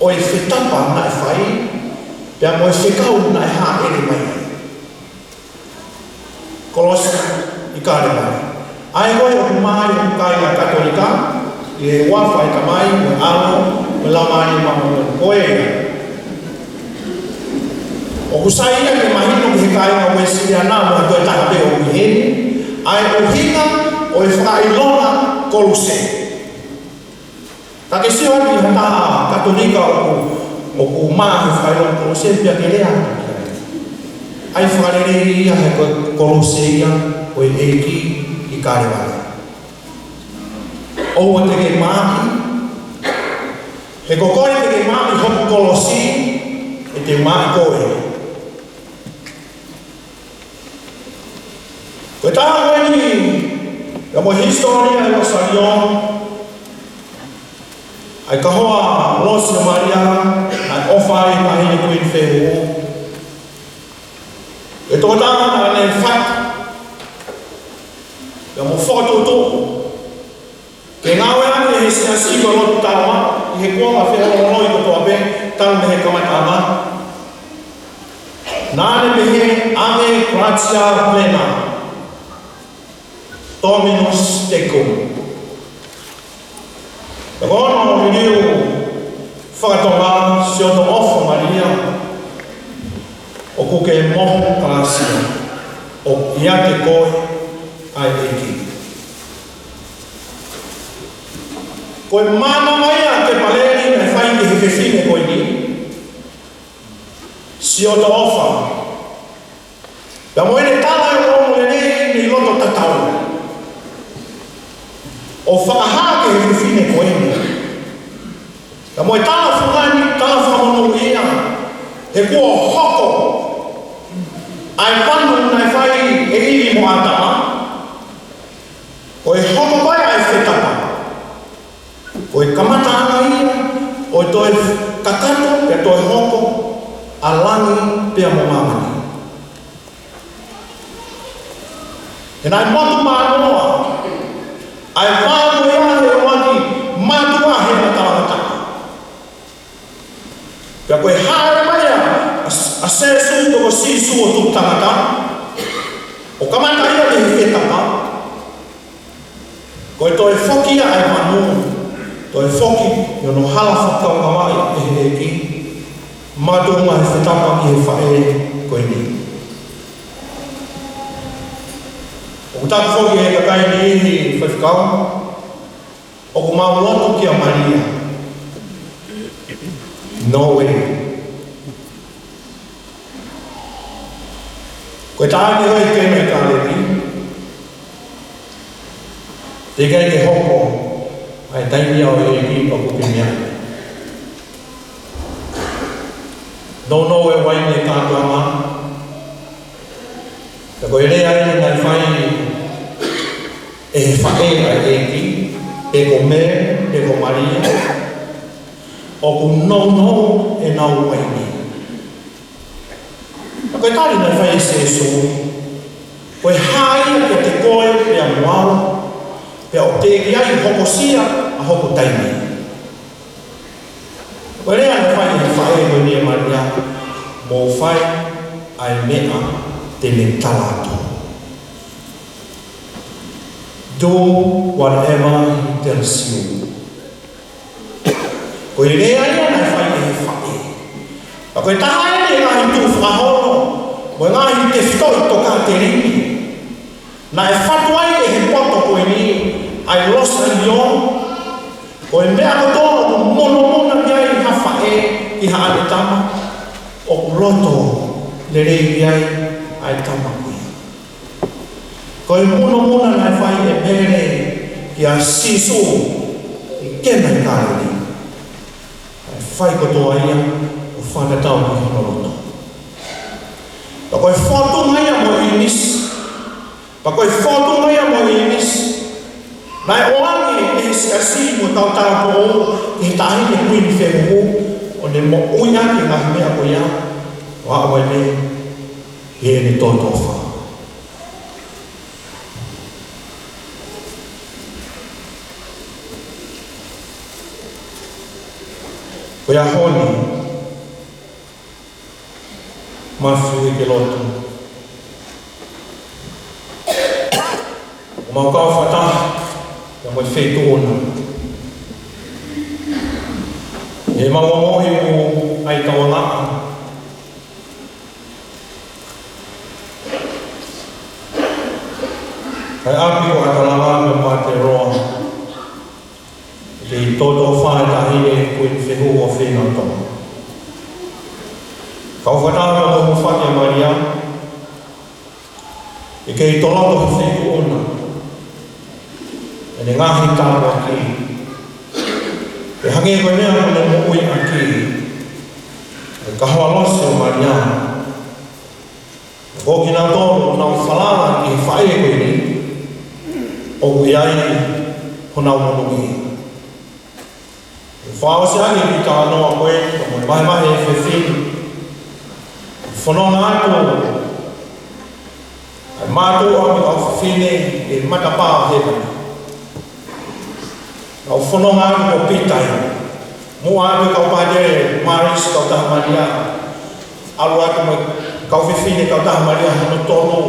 ʻo e fetapa naʻe fai, pea mo e fekau naʻe hāʻele mai. Kolosi ʻi Kalevale. ʻA ia ko e ʻoku mali ʻoku kāinga Katolika, ʻi he huafa ʻo e Tamai, mo e ʻAlo, mo e Laumālie Māʻoniʻoni. Ko ia. ʻOku sai ia ke mahino ki he kāinga Uēsiliana mo e tokotaha pē ʻoku ʻi heni, ʻa e ʻuhinga ʻo e fakaʻilonga koluse. Ka ke sio ki ha taha Katolika ʻoku, ʻoku maʻu he fakaʻilonga koluse pea ke lea atu ki ai. ʻA e fakalelei ia he ko e koluse ia ʻo e ʻEiki ʻi Kalevale. ʻOua te ke maʻi, he ko koe te ke maʻi hoku kolosi, ʻe te maʻi koe. Ko e taha ko eni, ka mo e hisitōlia ʻo e Losālio, ʻa e kahoa Lose ʻo Malia, naʻe ʻofa ai ʻa e Taʻahine Kuini Fehuhu. Ko e tokotaha naʻa ne fatu, ka mo fokotuʻutuʻu ke ngāueʻaki ʻe he Siasi ko e lotu taua ʻi he kuonga feʻofoʻofani kotoa pē, talu mei he kamataʻanga. Naʻa ne pehē, Ave Gratia Plena, Dominus Tecum. Ko hono liliu faka-Tonga, Siʻoto ʻOfa Malia, ʻoku ke mohu kalāsia, ʻoku ʻiate koe ʻa e ʻEiki. Ko e mana mai ʻa Kepaleli naʻe fai ki he fefine ko eni, Siʻoto ʻOfa. Pea mo ʻene tala ʻa e ongoongo lelei mei loto tatau, ʻo fakahā ki he fefine ko eni. Pea mo e tala fungani, tala fakamonūʻia, he kuo hoko ʻa e vanu naʻe fai ʻe ʻIvi mo ʻĀtama, ko e hoko ko ē ʻa e fetapa, ko e kamataʻanga ia ʻo e toe kakato pea toe hoko ʻa langi pea mo māmani. He naʻe motu mānoa ʻa e vā ko ia he ʻuluaki mātuʻa he matalangata. Pea ko e hāʻele mai ʻa, ʻa Sēsū, ko Sīsū ʻo tuʻu tangata, ʻo kamata ia ʻi he fetapa, ko e toe foki ia ʻa e vanu, toe foki ʻi hono hala fakakaukau ʻa e ʻEiki, Mātuʻa, he fetapa ki he faʻē ko eni. ʻOku taku foki ʻe he kakai ni, ʻe he faifekau, ʻoku mau lotu kia Malia. No way. Ko e taimi ko ē ke na i Kāleli, teʻeki ai ke hoko ʻa e taimi ʻa e ʻEiki ʻoku ke meaʻi. Nounou e uaine kātoanga. Pea ko e lea eni naʻe fai ʻe he faʻē ʻa e ʻEiki, pe ko Mele, pe ko Malia, ʻoku nounou ʻenau uaine. Pea ko e tali naʻe fai ʻe Sēsū, ko e hā ia kiate koe pea mo au, pea ʻoku teʻeki ai hokosia ʻa hoku taimi. Ko e lea naʻe fai ʻe he faʻē ko eni, ʻe Malia, mou fai ʻa e meʻa te ne tala atu. Do whatever he tells you. Ko e lea ia naʻe fai ʻe he faʻē. Pea ko e taha eni e ngaahi tukufakaholo mo e ngaahi tefitoʻi tokāteline naʻe fatu ai ʻe he poto ko eni ʻa e losi ʻa e leʻo. Ko e meʻa kotoa ʻoku monumonu ki ai ha faʻē ki haʻane tama, ʻoku loto lelei ki ai ʻa e tama ko ia. Ko e monumonu naʻe fai ʻe Mele kia Sīsū ʻi Kena ʻi Kāleli, naʻe fai kotoa ia ʻo fakatatau ki hono loto. Pea ko e fōtunga ia mo ʻInisi, pea ko e fōtunga ia mo ʻInisi, naʻe ʻoange ʻe he siasi mo e kau tāupoʻou ki he taʻahine kuini fehuhu, ʻo ne moʻui ʻaki e ngaahi meʻa ko ia, ʻo aʻu mai mei heʻene tōtōfā. Ko e ʻaho ni, Mafiu ke lotu. ʻOku mau kau fakataha ia mo e feituʻu na. ʻE mau ongoʻi ʻoku ʻi ai tauangaʻa. Kae ʻapi ko ʻAtalava mo Aotearoa. Kei tōtōfā e taʻahine kuini fehuhu ʻo Fenau Tonga. Kau fakataha mo Mufaki ʻa Malia, ʻe kei toloto he feituʻu na ʻene ngaahi tāpuaki. Pea hangē ko e meʻa ʻoku ne moʻui ʻaki, ʻa e kahoa losi ʻo Malia. Ko kinautolu ʻoku nau falala ki he faʻē ko eni, ʻoku ʻi ai honau monūʻia. ʻOku fakaʻosi ʻaki e kiʻi talanoa ko ē, ko e vahevahe ʻa e fefine. Fononga atu ʻa e mātuʻa mo e kau fefine ʻi he matapā ʻo hēvani. Kau fononga atu ko Pita ia. Muʻa atu e kau pātele Mālisi, kautaha Malia. ʻAlu atu mo e kau fefine, kautaha Malia hono tolu.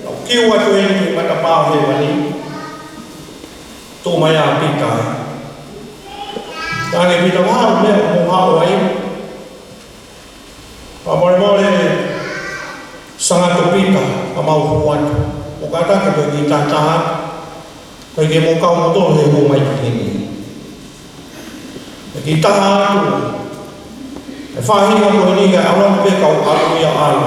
Kau kiu atu eni ki he matapā ʻo hēvani. Tuʻu mai ʻa Pita. Talaange ʻe Pita, ʻoku ʻi ai ha meʻa ʻoku mou haʻu ai? Fakamolemole, Sangato Pita, ka mau hū atu. ʻOku kātaki ke toe kiʻi taha atu, kae ke mou kau moutolu he hū mai ki heni. Kiʻi taha atu, e faʻahinga ko eni kae ʻalu atu pē kau ʻalu ia ʻalu.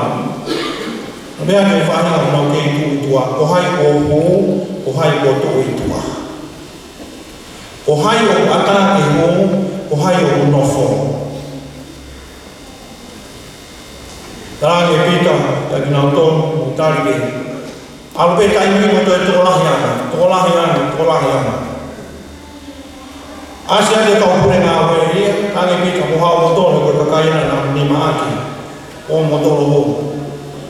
Naʻe meʻa ki he faʻahinga ʻoku nau kei tuʻu ʻi tuʻa, ko hai kuo hū, ko hai kuo tuʻu ʻi tuʻa. Ko hai ʻoku ʻatā ke hū, ko hai ʻoku nofo. Talaange ʻe Pita kiate kinautolu, ʻo tali pē. ʻAlu pē taimi mo toe tokolahi ange, tokolahi ange, tokolahi ange. ʻAsi atu e kau pule ngāue ia, talaange ʻe Pita, mou haʻu moutolu, ko e kakai ena naʻa nau nima ʻaki. ʻO moutolu hū.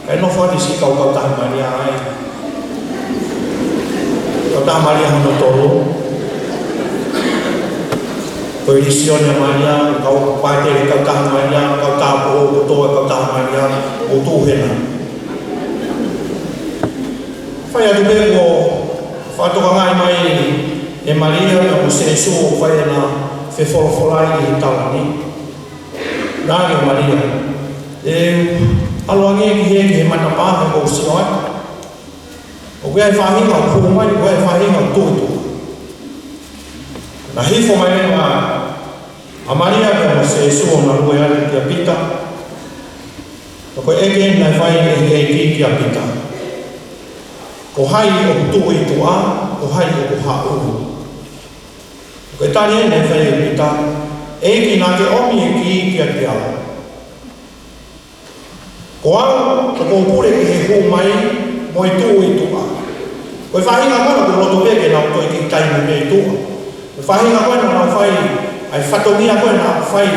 Kae nofo atu e siʻi kau kautaha Malia ai. Kautaha Malia hono tolu. Ko e lisione ʻa Malia, kau pātele kautaha Malia, kau tāupoʻou kotoa kautaha Malia, ʻo tuʻu hena. Fai atu pē kuo fakatokangaʻi mai ʻe Malia pea mo Sēsū ʻoku fai ʻena fefolofolai ʻi he tala ni. Naʻe ʻai ʻe Malia, ʻe ʻalu ange ki he, ki he matapā he ʻoku ou sio atu. ʻOku ʻi ai e faʻahinga ʻoku hū mai, ʻoku ʻi ai e faʻahinga ʻoku tuʻu ʻi tuʻa. Naʻe hifo mai leva ʻa Malia pea mo Sīsū ʻo na lue atu kia Pita. Ko e ʻeke naʻe fai ʻe he ʻEiki kia Pita, ko hai ʻoku tuʻu ʻi tuʻa, ko hai ʻoku haʻu? Ko e tali naʻe fai ʻe Pita, ʻEiki, naʻa ke ʻomi e kī kiate au. Ko au, ʻoku ou pule ki he hū mai mo e tuʻu ʻi tuʻa. Ko e faʻahinga ko ena ʻoku loto pē ke nau toe kiʻi taimi mei tuʻa. Ko e faʻahinga ko ena naʻa nau fai ʻa e fatongia ko ena naʻa nau fai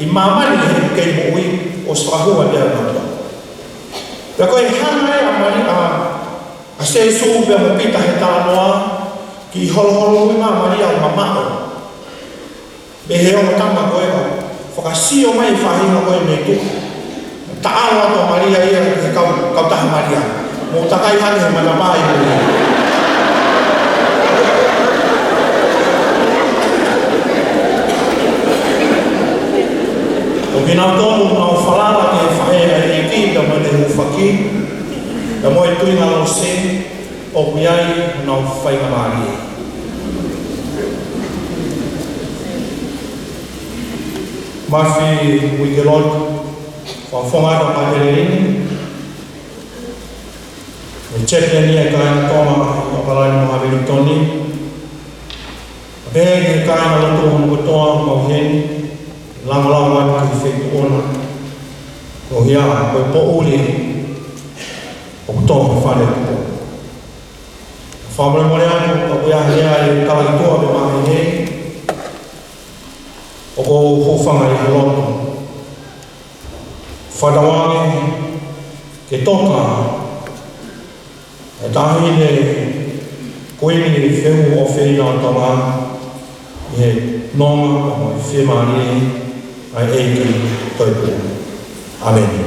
ʻi māmani he kei moʻui, ʻosi fakahū atu ʻe nautolu. Pea ko e hanga ʻe Malia, ʻa Sīsū pea mo Pita he talanoa, kiʻi holoholoʻi mai ʻa Malia ʻo mamaʻo mei he ongo tama ko ē ʻo fakasio mai e faʻahinga ko ē mei tuʻa. Taʻalo atu ʻa Malia ia ki he kau, kautaha Malia. Mou takai hake he matapā ʻi mui. Ko kinautolu naʻa nau falala ki he faʻē ʻa e ʻEiki, pea mo ʻene hūfaki, pea mo e tuʻinga lose, ʻoku ʻi ai honau faingamālie. Mafi Uikelotu, fakafofonga ʻa Pātele Lini, mo e chaplain ʻa e kāinga Tonga ʻi ʻAokalani mo Hamilitoni, pea ki he kāingalotu hono kotoa ʻoku mau ʻi heni, lava lava atu ki he feituʻu ʻoku nau ʻi ai, ko e poʻuli ʻoku tō he fale ʻo e Tuʻi. Fakamolemole atu, ka ko e hā e meʻa ʻe tala ʻi tuʻa pe mahehe, ʻoku ou hūfanga ʻi he lotu. Fakatauange ke toka e Taʻahine Kuini Fehuʻofeina ʻo Tonga ʻi he nonga mo e fiemālie ʻa e ʻEiki Toetuʻu. ʻĀmeni.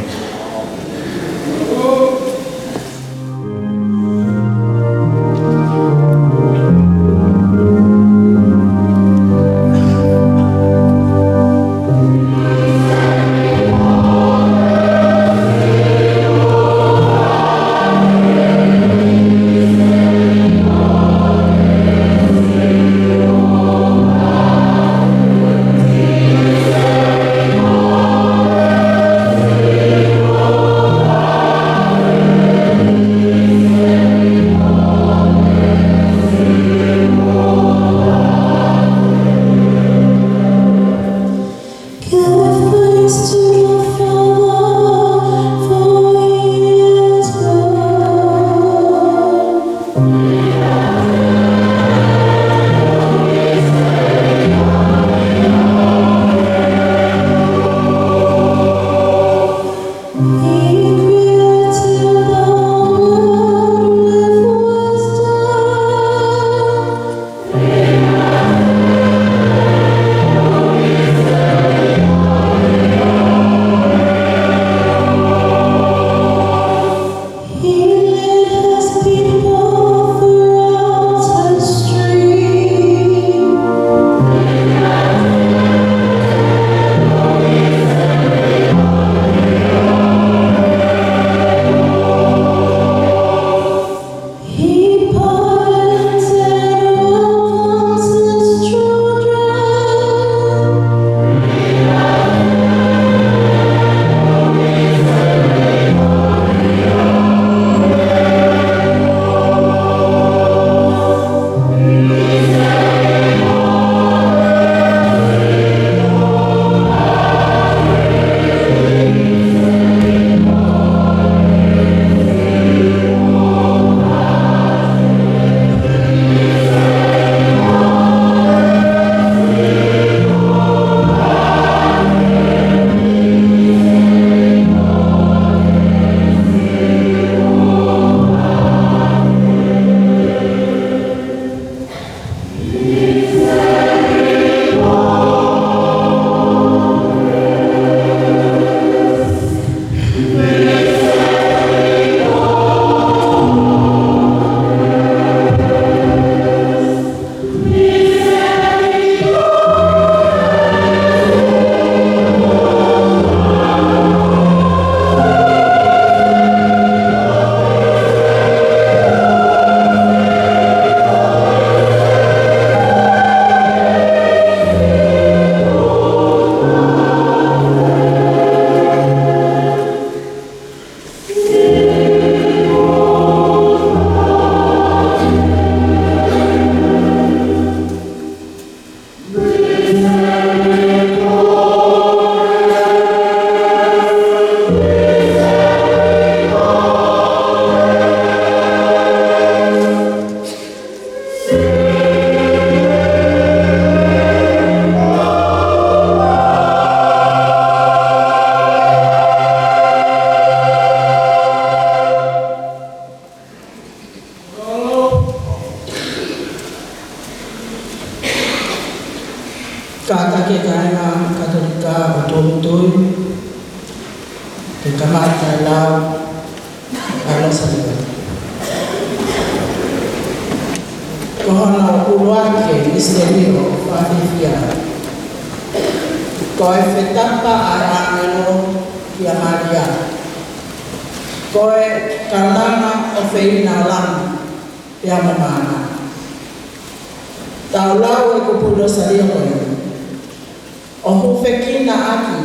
Ko e tūʻulutui, ke kamata lau ʻa e Losaleʻo. Ko hono ʻuluaki misiterio fakafiefia, ko e fetapa ʻa e ʻāngelo kia Malia. Ko e kaunanga ʻofeina ʻo langi pea mo māmani. Tau lau e kupuʻi Losaleʻo ko eni ʻo hūfekina ʻaki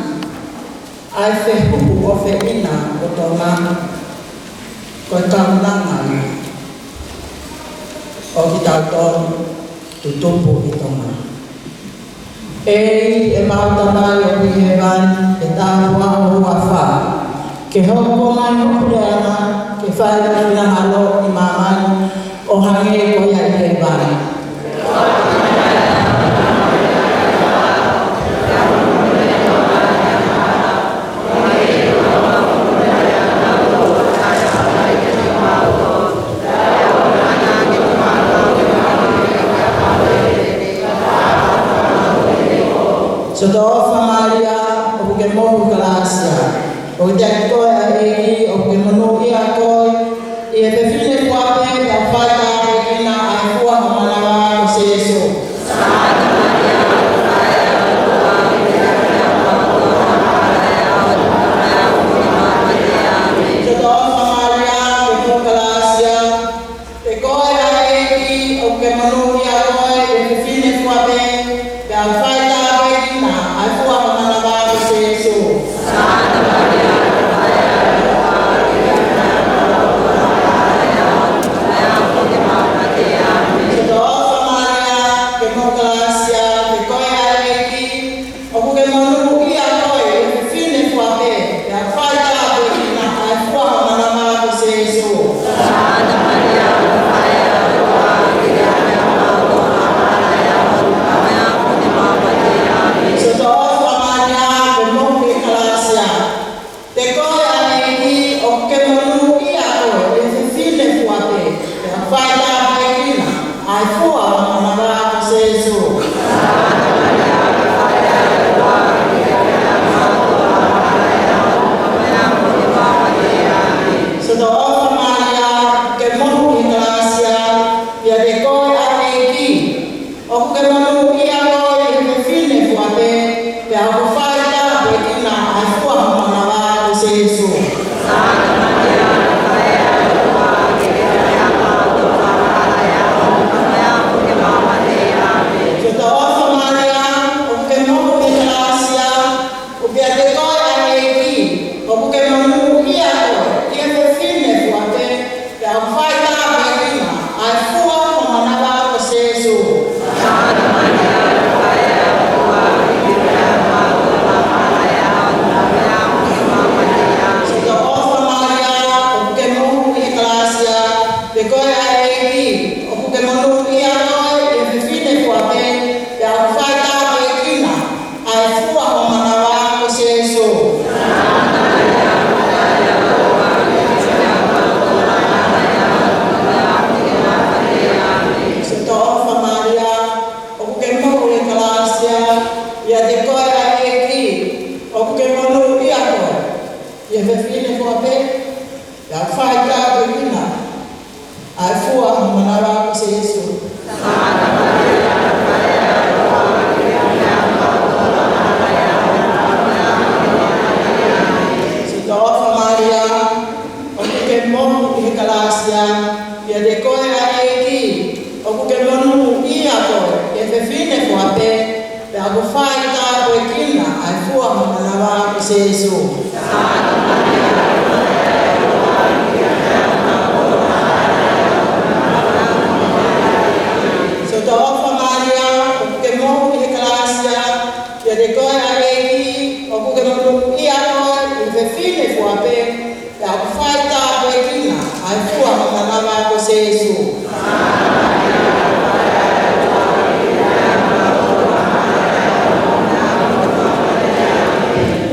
ʻa e fehuhu ʻofeina ʻo Tonga, ko e kaunanga ia ʻo kitautolu tutupu ʻi Tonga. ʻEiki ʻemau Tamai ʻoku ʻi hēvani, ke tāpuhā ho huafa, ke hoko mai ho puleʻanga, ke fai ho finangalo ʻi māmani ʻo hangē ko ia ʻi hēvani. Siʻoto ʻofa Malia, ʻoku ke mohu ʻi he kalāsia. ʻOku ʻiate koe ʻa e ʻEiki, ʻoku ke monūʻia koe ʻi he fefine fua pē, pea ʻoku faitāpuekina ʻa e fua ho manava ko Sēsū. Siʻoto ʻofa Malia, ʻoku ke mohu ʻi he kalāsia. Pea ko e ʻEiki, ʻoku ke monūʻia koe ʻi he fefine fua pē, pea ʻoku faitāpuekina ʻa e fua ho manava ko Sēsū. Siʻoto ʻofa Malia, ʻoku ke mohu ʻi he kalāsia, pea ko e ʻEiki, ʻoku ke monūʻia koe ʻi he fefine fua pē, pea ʻoku faitāpuekina ʻa e fua ho manava ko Sēsū. Siʻoto ʻofa Malia, ʻoku ke mohu ʻi he kalāsia. Pea ko e ʻEiki, ʻoku ke monūʻia koe ʻi he fefine fua pē, pea ʻoku faitāpuekina ʻa e fua ho manava ko Sēsū. Siʻoto ʻofa Malia, ʻoku ke mohu ʻi he kalāsia, ʻoku ʻiate koe ʻa e ʻEiki, ʻoku ke monūʻia koe ʻi he fefine fua pē, pea ʻoku faitāpuekina ʻa e fua ho manava ko Sēsū. Siʻoto ʻofa Malia, ʻoku ke mohu ʻi he kalāsia, ʻoku ʻiate koe ʻa e ʻEiki, ʻoku ke monūʻia koe ʻi he fefine fua pē, pea ʻoku faitāpuekina ʻa e fua ho manava ko Sēsū. Siʻoto ʻofa Malia, ʻoku ke mohu ʻi he kalāsia, pea ko e ʻEiki, ʻoku ke monūʻia koe ʻi he fefine fua pē, pea ʻoku faitāpuekina ʻa e fua ho manava ko Sēsū. Siʻoto ʻofa Malia, ʻoku ke mohu ʻi he kalāsia, ʻoku ʻiate koe ʻa e ʻEiki, ʻoku ke monūʻia koe ʻi he fefine fua pē, pea ʻoku faitāpuekina ʻa e fua ho manava ko Sēsū. Siʻoto ʻofa Malia, ʻoku ke mohu ʻi he kalāsia, ʻoku ʻiate koe ʻa e ʻEiki, ʻoku ke monūʻia koe ʻi he fefine fua pē, pea ʻoku faitāpuekina ʻa e fua ho manava ko Sēsū. Siʻoto ʻofa Malia, ʻoku ke mohu ʻi he kalāsia, ʻoku ʻiate koe ʻa e ʻEiki, ʻoku ke monūʻia koe ʻi he fefine fua pē, pea ʻoku faitāpuekina ʻa e fua ho manava ko Sēsū.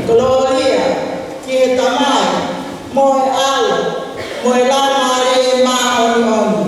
Kolōlia ki he Tamai, mo e ʻAlo, mo e Laumālie Māʻoniʻoni.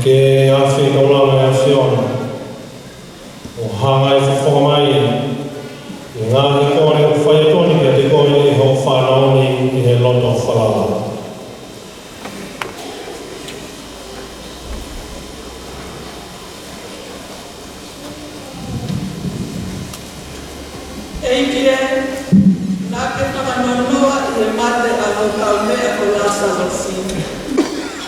Ke afe kau lava e ʻAfiona, ʻo hanga ʻo fofoa mai ʻa e ngaahi kole ʻoku fai atu ni kiate koe ʻe hoʻo fānau ni ʻi he loto falala. ʻEiki ē, naʻa ke fakanoanoa ʻi he mate ʻa ho kaumeʻa ko Lāsalosi.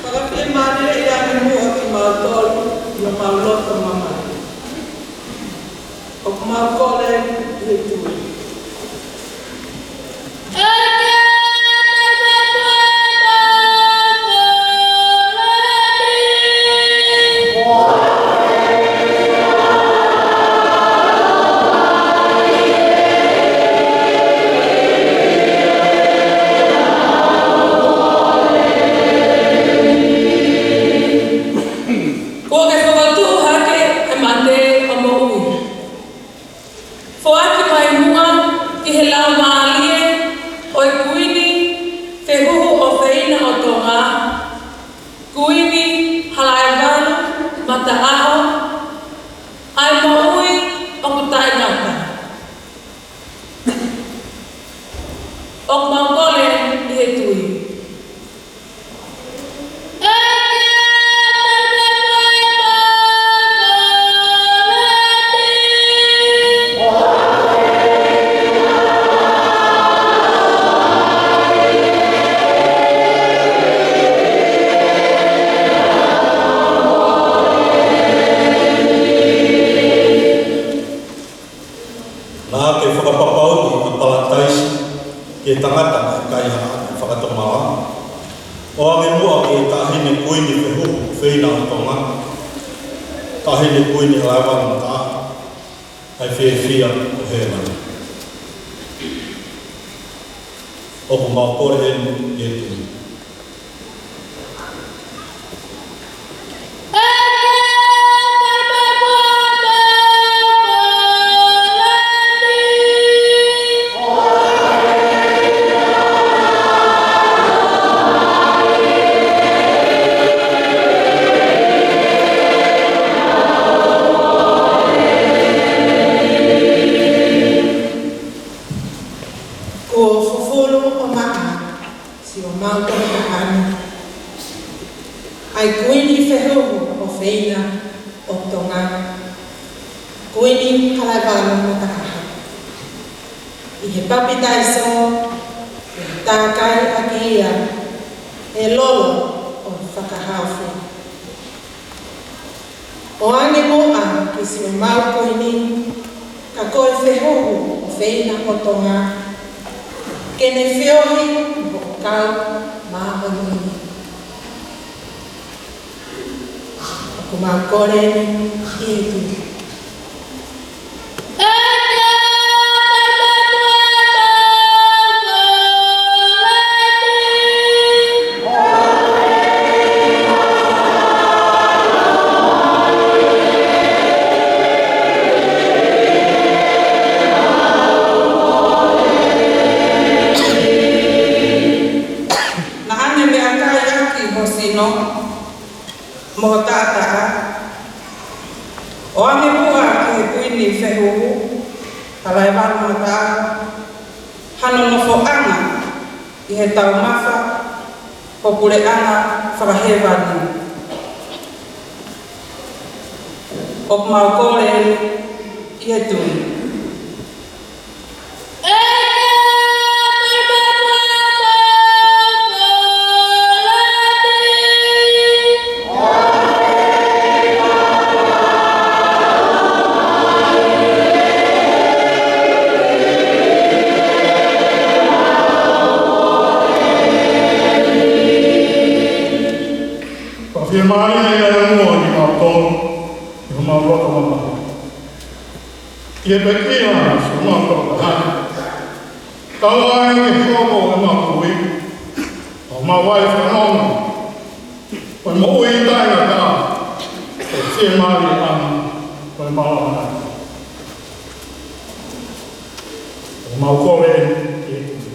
Fakafiemālieʻi ange muʻa kimautolu ʻi homau loto mamahi. ʻOku mau kole ʻi he tui. Kuo ke fokotuʻu hake ʻa e mate ʻo moʻui. Foaki mai muʻa ki he laumālie ʻo e Kuini Fehuhu ʻOfeina ʻo Tonga, Kuini Halaevalu Mataʻaho, ʻa e moʻui ʻoku taʻengata. ʻOku mau kole ʻi he tui. Naʻa ke fakapapauʻi ʻa Palataisi ki he tangata naʻe kaihaʻa ʻi he fakatomala. ʻOange muʻa ki he Taʻahine Kuini Fehuhu ʻOfeina ʻo Tonga, Taʻahine Kuini Halaevalu Mataʻaho, ʻa e fiefia ʻo hēvani. ʻOku mau kole eni ʻi he tui. Kuo fufulu ʻo maʻa siʻomau toketā ni, ʻa e Kuini Fehuhu ʻOfeina ʻo Tonga, Kuini Halaevalu Mataʻaho, ʻi he papitaiso, ʻi he tākai ʻaki ia ʻe he lolo ʻo e fakahaofi. ʻOange muʻa ki siʻomau Kuini, ka ko e Fehuhu ʻOfeina ʻo Tonga, ke ne feohi mo hoʻo kau māʻoniʻoni. ʻOku mau kole eni ʻi he tui. Naʻa ne meʻakai ʻaki ho sino mo ho taʻataʻa. ʻOange muʻa ki he Kuini Fehuhu Halaevalu Mataʻaho hano nofoʻanga ʻi he taumafa ʻo e puleʻanga fakahēvani. ʻOku mau kole eni ʻi he tui. Fakafiemālie ʻa e ʻOtua kiate kimautolu ʻi homau loto mamahi. ʻI he pekia ʻa siʻomau toketā ni, kae ʻoua ke hoko ʻemau kui, ʻo mau ʻai fanongo, ʻo e moʻui taʻengata, ʻo e fiemālie ʻana, ʻo e malanga. ʻOku mau kole eni ʻi he tui.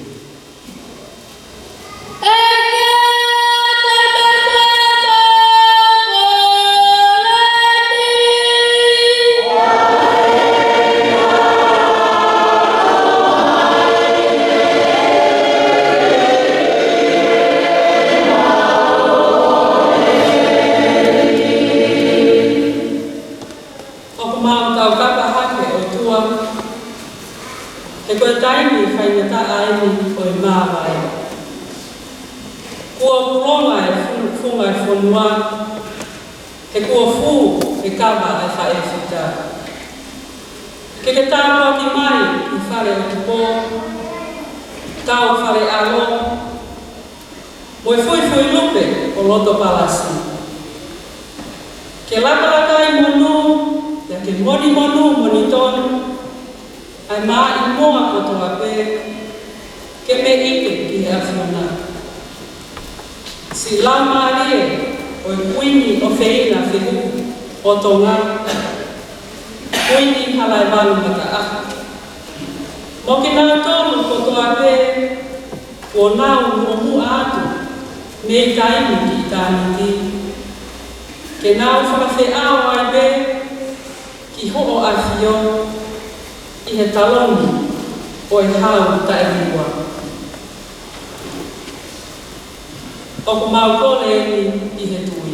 Taimi faingataʻa eni ʻo e māvae. Kuo pulonga e funu-, funga e fonua, he kuo fū e kava e faʻē fita. Ke ke tāpuaki mai ʻi Fale ʻo Tupou, Tau Fale ʻAlo, mo e fuifui lupe ʻo Loto Palasi. Ke lakalaka ai monū, pea ke monimonū monitonu, ʻa e maʻimoa kotoa pē, ke meʻite ki he ʻAfiona. Siʻi Laumālie ʻo e Kuini ʻofeina fehuhu ʻo Tonga, Kuini Halaevalu Mataʻaho. Mo kinautolu kotoa pē, kuo nau muʻomuʻa atu, mei taimi ki ʻitāniti. Ke nau fakafeʻao ai pē, ki hoʻo ʻAfio, ʻi he taloni ʻo e Hau taʻehiva. ʻOku mau kole eni ʻi he tui.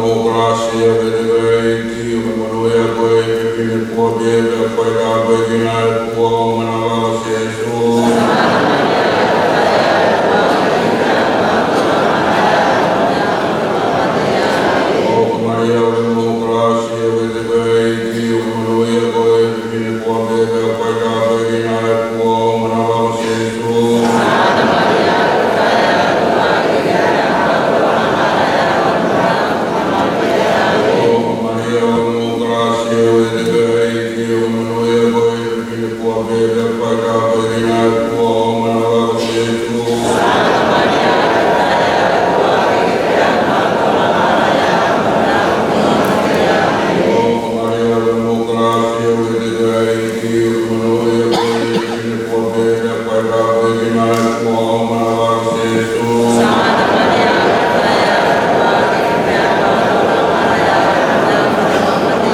ʻoku ʻiate koe ʻa e ʻEiki, ʻoku ke monūʻia koe ʻi he fefine kuo pē, pea ko e tāpuekina ʻa e fua ʻo ho manava ko Sēsū. ʻOku Malia, ʻoku ʻiate koe ʻa e ʻEiki, ʻoku ke monūʻia koe ʻi he fefine kuo pē, pea ko e tāpuekina ʻa e fua ʻo ho manava ko Sēsū. ʻOku Malia, ʻoku ʻiate koe ʻa e ʻEiki, ʻoku ke monūʻia koe ʻi he fefine kuo pē, pea ko e tāpuekina ʻa e fua ʻo ho manava ko Sēsū. ʻOku Malia, ʻoku ʻiate koe ʻa e ʻEiki, ʻoku ke monūʻia koe ʻi he fefine kuo pē, pea ko e tāpuekina ʻa e fua ʻo ho manava ko Sēsū.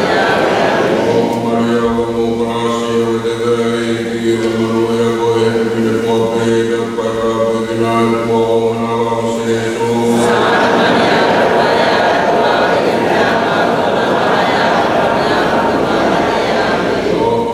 ʻOku Malia, ʻoku ʻiate koe ʻa e ʻEiki, ʻoku ke monūʻia koe ʻi he fefine kuo pē, pea ko e tāpuekina ʻa e fua ʻo ho manava ko Sēsū. ʻOku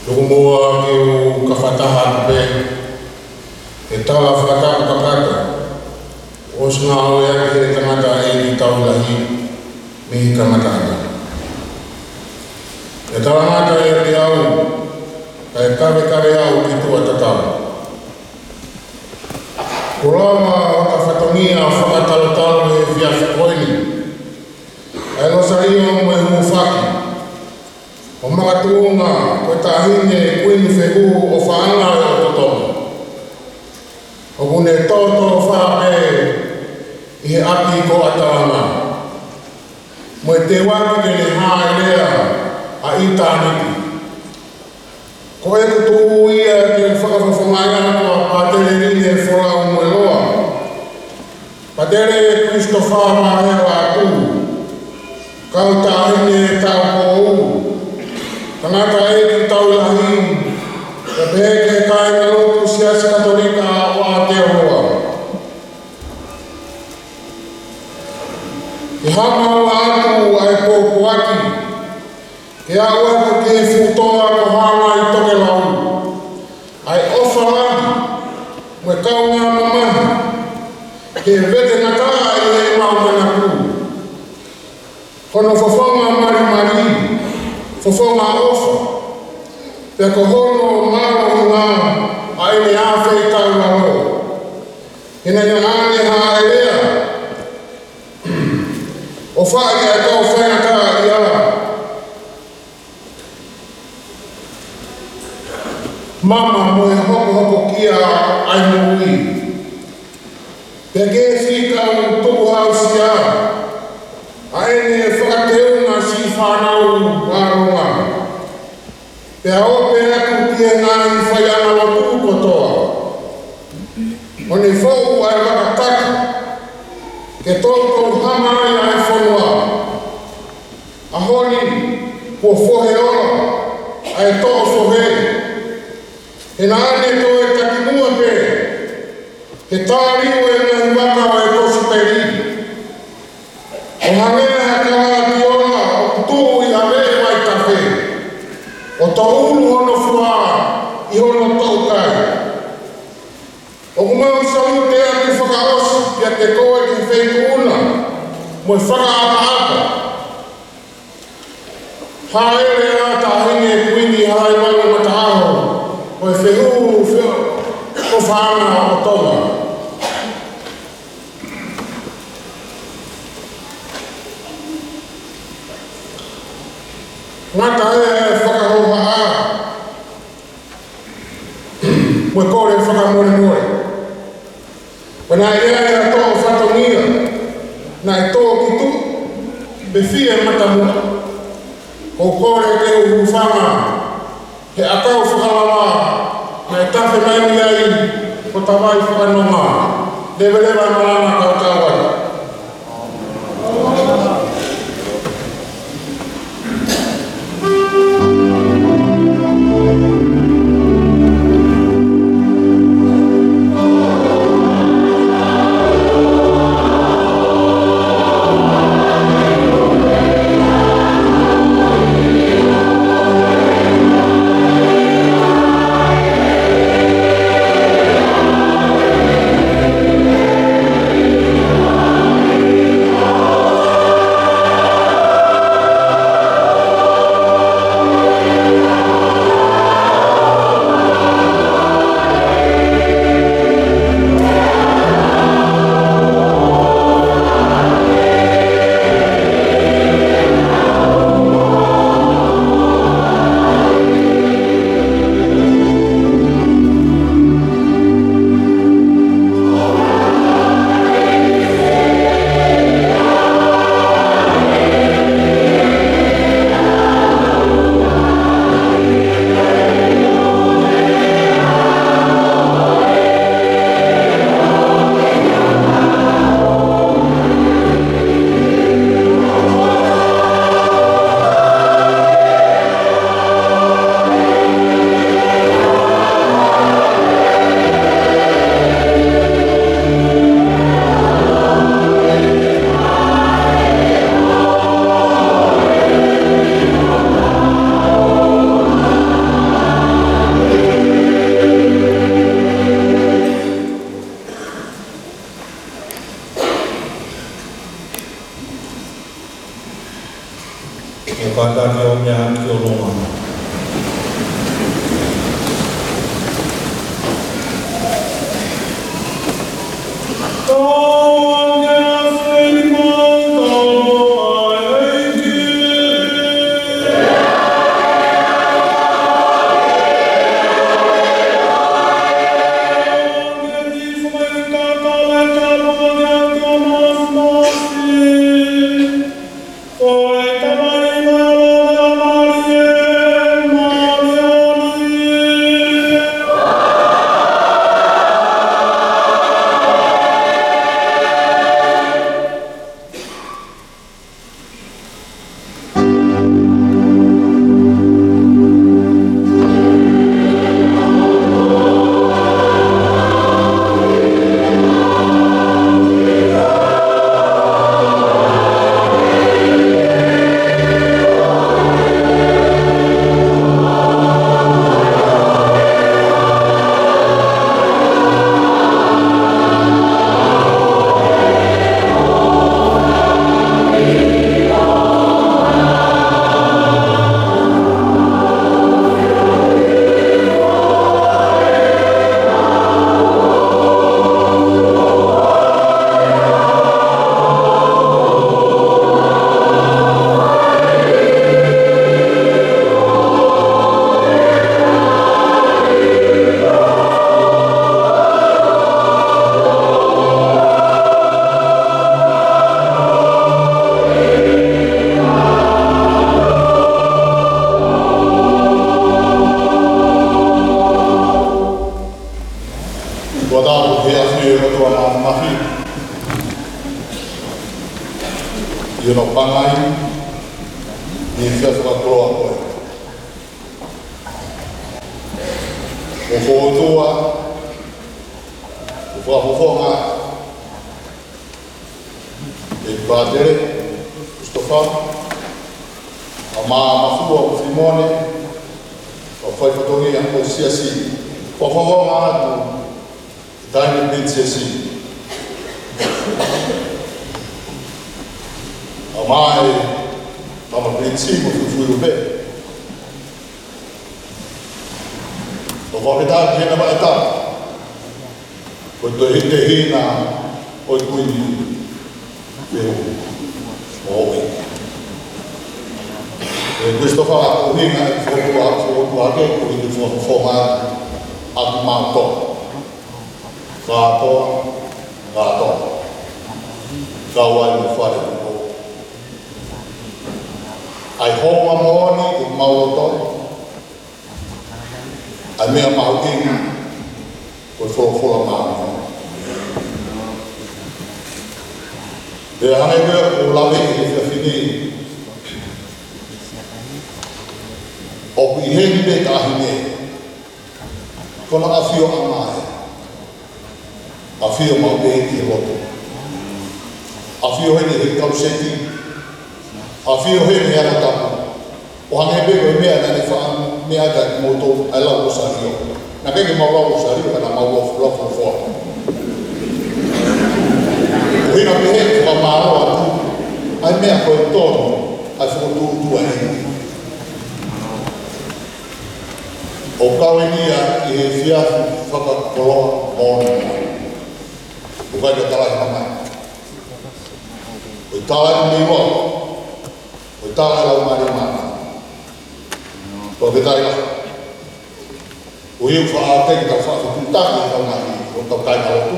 Tuku muʻa ke u kafataha atu pē he tala fakatapu kakato ʻosi ngāueʻaki ʻe he tangataʻeiki tauhi lahi mei he kamataʻanga. ʻE talangata ʻiate au, kae kavekave au ki tuʻa tatau. Kuo lava ʻo ka fatongia fakatalutalu he efiafi ko eni ʻa e Losalio mo e hūfaki, ʻo makatuʻunga ko e Taʻahine Kuini Fehuhu ʻo Faʻanga ʻo e ʻOtu Tonga, ʻoku ne tōtōfā pē ʻi he ʻapi ko ʻAtalanga, mo e teuaki ke ne hāʻelea ʻa ʻitāniti. Ko ʻeku tuʻu ia ke u fakafofongaʻi atu ʻa Pātele Line Folau Moeloa, Pātele Christopher Mahewa Atu, kau taʻahine taupoʻou, ʻE aʻu atu ki he fuʻu toa ko Haʻangai Tokelau, ʻa e ʻofa lahi mo e kaungā mamahi, ke vete ngataʻa ʻi heʻemau manakú. Hono fofonga malimali, fofonga ʻofa, pea ko hono mālohinga ʻa ʻene ʻāfeitaulalo. He naʻe ʻi ai ʻene hāʻelea, ʻofaʻi ʻa e kau faingataʻaʻia, mama mo e hokohoko kia ʻa e moʻui. Pea ki he siʻi kau tukuhāusia, ʻa ʻene fakateunga siʻi fānau vālonga. Pea ope atu ki he ngaahi faiʻanga lotu kotoa, ʻo ne foʻu ʻa e vaka taki, ke toutou hama ai ʻa e fonua. ʻAho ni, kuo fohe ola ʻa e toʻo fohe. He naʻa ne toe takimuʻa pē, he tā liu e ngaahi vaka ʻo e kosipeli, ʻo hangē ha kalaati ola ʻoku tuʻu ʻi ha veʻe vaitafe, ʻo toʻulu hono fua ʻi hono toʻukai. ʻOku mau salute atu fakaʻosi kiate koe ki he feituʻu na mo e fakaʻapaʻapa. Hāʻele ā Taʻahine Kuini Halaevalu Mataʻaho, ko e fehuhu feʻofoʻofana ʻo Tonga. Ngata ē e fakahohaʻa mo e kole fakamolemole. Pea naʻe ʻi ai ha toʻo fatongia naʻe tō ki tuʻa pe fie matamuʻa. Ko e kole ke u hūfanga he ʻakau fakalava naʻe tafe mai mei ai ko Tavai Fakanonga. Leveleva e malanga kae tau ai. ʻE kātaki ʻo meʻa ki ʻolunga. ʻI he efiafi fakakoloa ko ē. ʻOku ou ʻotua, ʻoku ou fakafofonga ʻe Pātele Christopher, ʻa Mā Mafua ʻo Fimone, ʻa e fai fatongia ʻo e siasi, fakafofonga atu ʻi he taimi ni siasi. ʻA Mā e, Mā Mafua ʻo Fimone, ʻo Fuilupe. ʻOku ou fakafetaʻi ki heʻene vaʻe tapu. Ko e tohi tehina ʻo e Kuini Fehuʻi. ʻE Christopher, ko e ʻuhinga ʻeku fokotuʻu, fokotuʻu hake, ko e ʻuhinga ʻeku fakafofonga ʻa kimautolu. Kātoa, kātoa. Kau ai mo fale kuo. ʻA e hounga moʻoni ʻi homau loto. ʻA e meʻa mahuʻinga ko e folofola māʻoniʻoni. Pea hangē ko ia ʻoku ou lave ʻi he efiafi ni, ʻoku ʻi heni pē taʻahine, ko hono ʻafioʻanga ē. ʻAfio maʻu pē ʻi he lotu. ʻAfio heni he kaluseti. ʻAfio heni he Ako Tapu. ʻO hangē pē ko e meʻa naʻá ne faʻa meʻa kiate kimoutolu, ʻa e lau Losālio. Naʻe ʻikai ke mau lau Losālio, ka naʻa mau lau, lau folofola. ʻUhinga pē he fakamālō atu, ʻa e meʻa ko e tonu, ʻa e fokotuʻutuʻu ʻa e ʻEiki. ʻOku kau eni ia ʻi he efiafi fakakoloa moʻoni. ʻOku ʻikai ke tala ʻe ha meʻa. ʻOku tala ʻe he ʻEiki. ʻOku tala ʻe he Laumālie Māʻoniʻoni. Ko e fetaʻi ʻa. ʻOku ou faʻa teki tau faʻa fetutaki ʻi he tau ngaahi, ʻo tau kāingalotu.